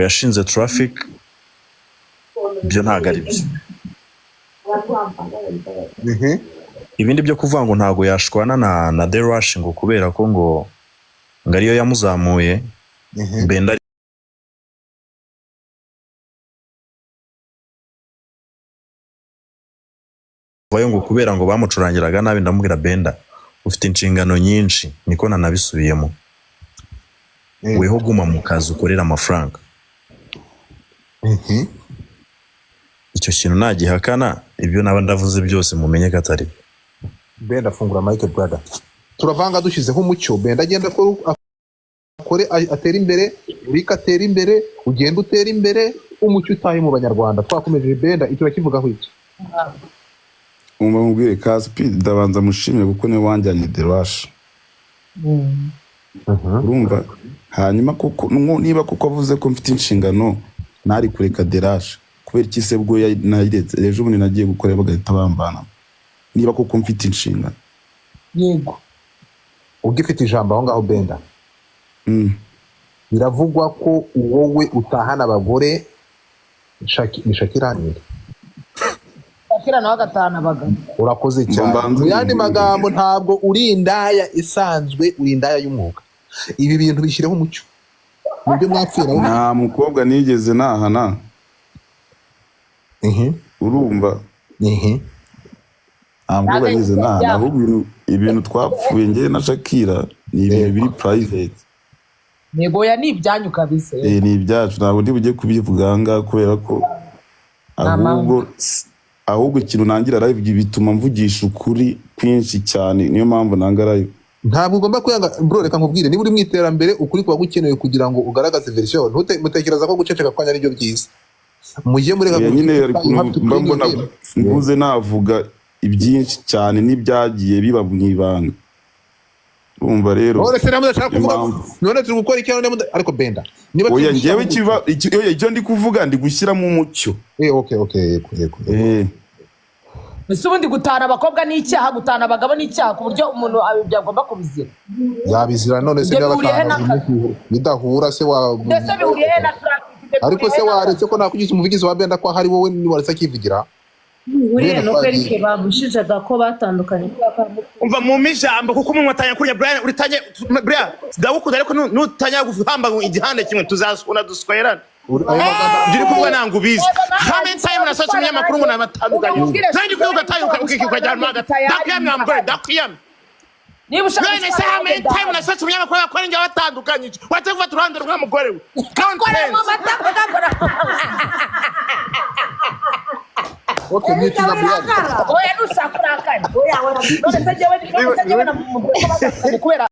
yashinze traffic, byo ntabwo ari byo. Ibindi byo kuvuga ngo ntabwo yashwana na The Rush ngo kubera ko ngo ariyo yamuzamuye, Benda vayo ngo kubera ngo bamucurangiraga nabi, ndamubwira Benda ufite inshingano nyinshi, niko nanabisubiyemo, weho guma mu kazi ukorera amafaranga. Icyo kintu nagihakana, ibyo naba ndavuze byose mumenye ko atari byo. Benda, fungura mic brother, turavanga dushyizeho umucyo. Benda agenda akore atere imbere, Eric atere imbere, ugenda utere imbere, umucyo utahe mu Banyarwanda. Twakomeje. Benda, icyo urakivugaho iki? Umva mubwire Kaspi, ndabanza mushimire kuko niwe wanjyanye The Rush, urumva? Hanyuma kuko niba kuko avuze ko mfite inshingano ntari kureka The Rush, kubera iki se bwo nayiretse ejo bundi nagiye gukora bagahita bambana, niba kuko mfite inshingano? Yego. Ugifite ijambo aho ngaho Benda, biravugwa ko wowe utahana abagore ni Shakira ninde? Shakira nawe agatahana abagabo. Urakoze cyane. Mbanze Mu yandi mbibwire. magambo, ntabwo uri indaya isanzwe, uri indaya y'umwuga. Ibi bintu bishyireho umucyo mu byo mwapfuye nabo. Nta mukobwa nigeze nahana. Urumva, nta mukobwa nigeze nahana, ahubwo ibintu twapfuye njye na Shakira ni ibintu biri private. Yego, oya, ni ibyanyu kabisa. Eh, ni ibyacu, ntabwo ndi bujye kubivuga aha ngaha kubera ko ahubwo ikintu nangira live bituma mvugisha ukuri kwinshi cyane, niyo mpamvu nanga live. Ntabwo ugomba kwiyanga, bro. Reka nkubwire, niba uri mu iterambere, ukuri kuba gukenewe kugira ngo ugaragaze version. Mutekereza ko guceceka kwanyu ari byo byiza, mujye mureka. Oya, nyine hari ukuntu mba mbona mvuze navuga ibyinshi cyane n'ibyagiye biba mu ibanga, urumva rero. None se namwe udashaka Niyo kuvuga? mpamvu. None turi gukora iki none ariko Benda, niba Oya, turi njyewe gushyiramo kiva oya, icyo ndi kuvuga, ndi gushyiramo umucyo. Okay, yego. Eh. Ese ubundi gutahana abakobwa ni icyaha, gutahana abagabo ni icyaha, ku buryo umuntu byagomba kubizira? Yabizira none se? Ibyo Niba bihuriye he batanu bidahura se wa? Mbese bihuriye he na traffic? Ibyo Ariko bihuriye se he na waretse ko nakugize umuvugizi wa Benda, ko ahari wowe waretse akivugira? Bihuriye Benda nuko twagiye. Eric bamushijaga ko batandukanye kubera ko Umva, mumpe ijambo kuko umuntu atangiye kurya. Brian, uritangiye. Brian, ndagukunda, ariko nutangira guhamba igihande kimwe tuzasuna duswerane. Ibyo uri kuvuga ntabwo ubizi. How many times nasohotse umunyamakuru ngo nabatandukanye? Nanjye ukwiye ugatanga ukajyana hagati. Ndakwiyamye wa mugore, ndakwiyamye. Niba ushaka None se how many times nasohotse umunyamakuru bakora njye watandukanyije, wajya gufata uruhande rwa mugore we? Nonsense. Okay, mwitinga Brian. Oya, nushaka urakare. None se njyewe namubwiye ko batandukanye kubera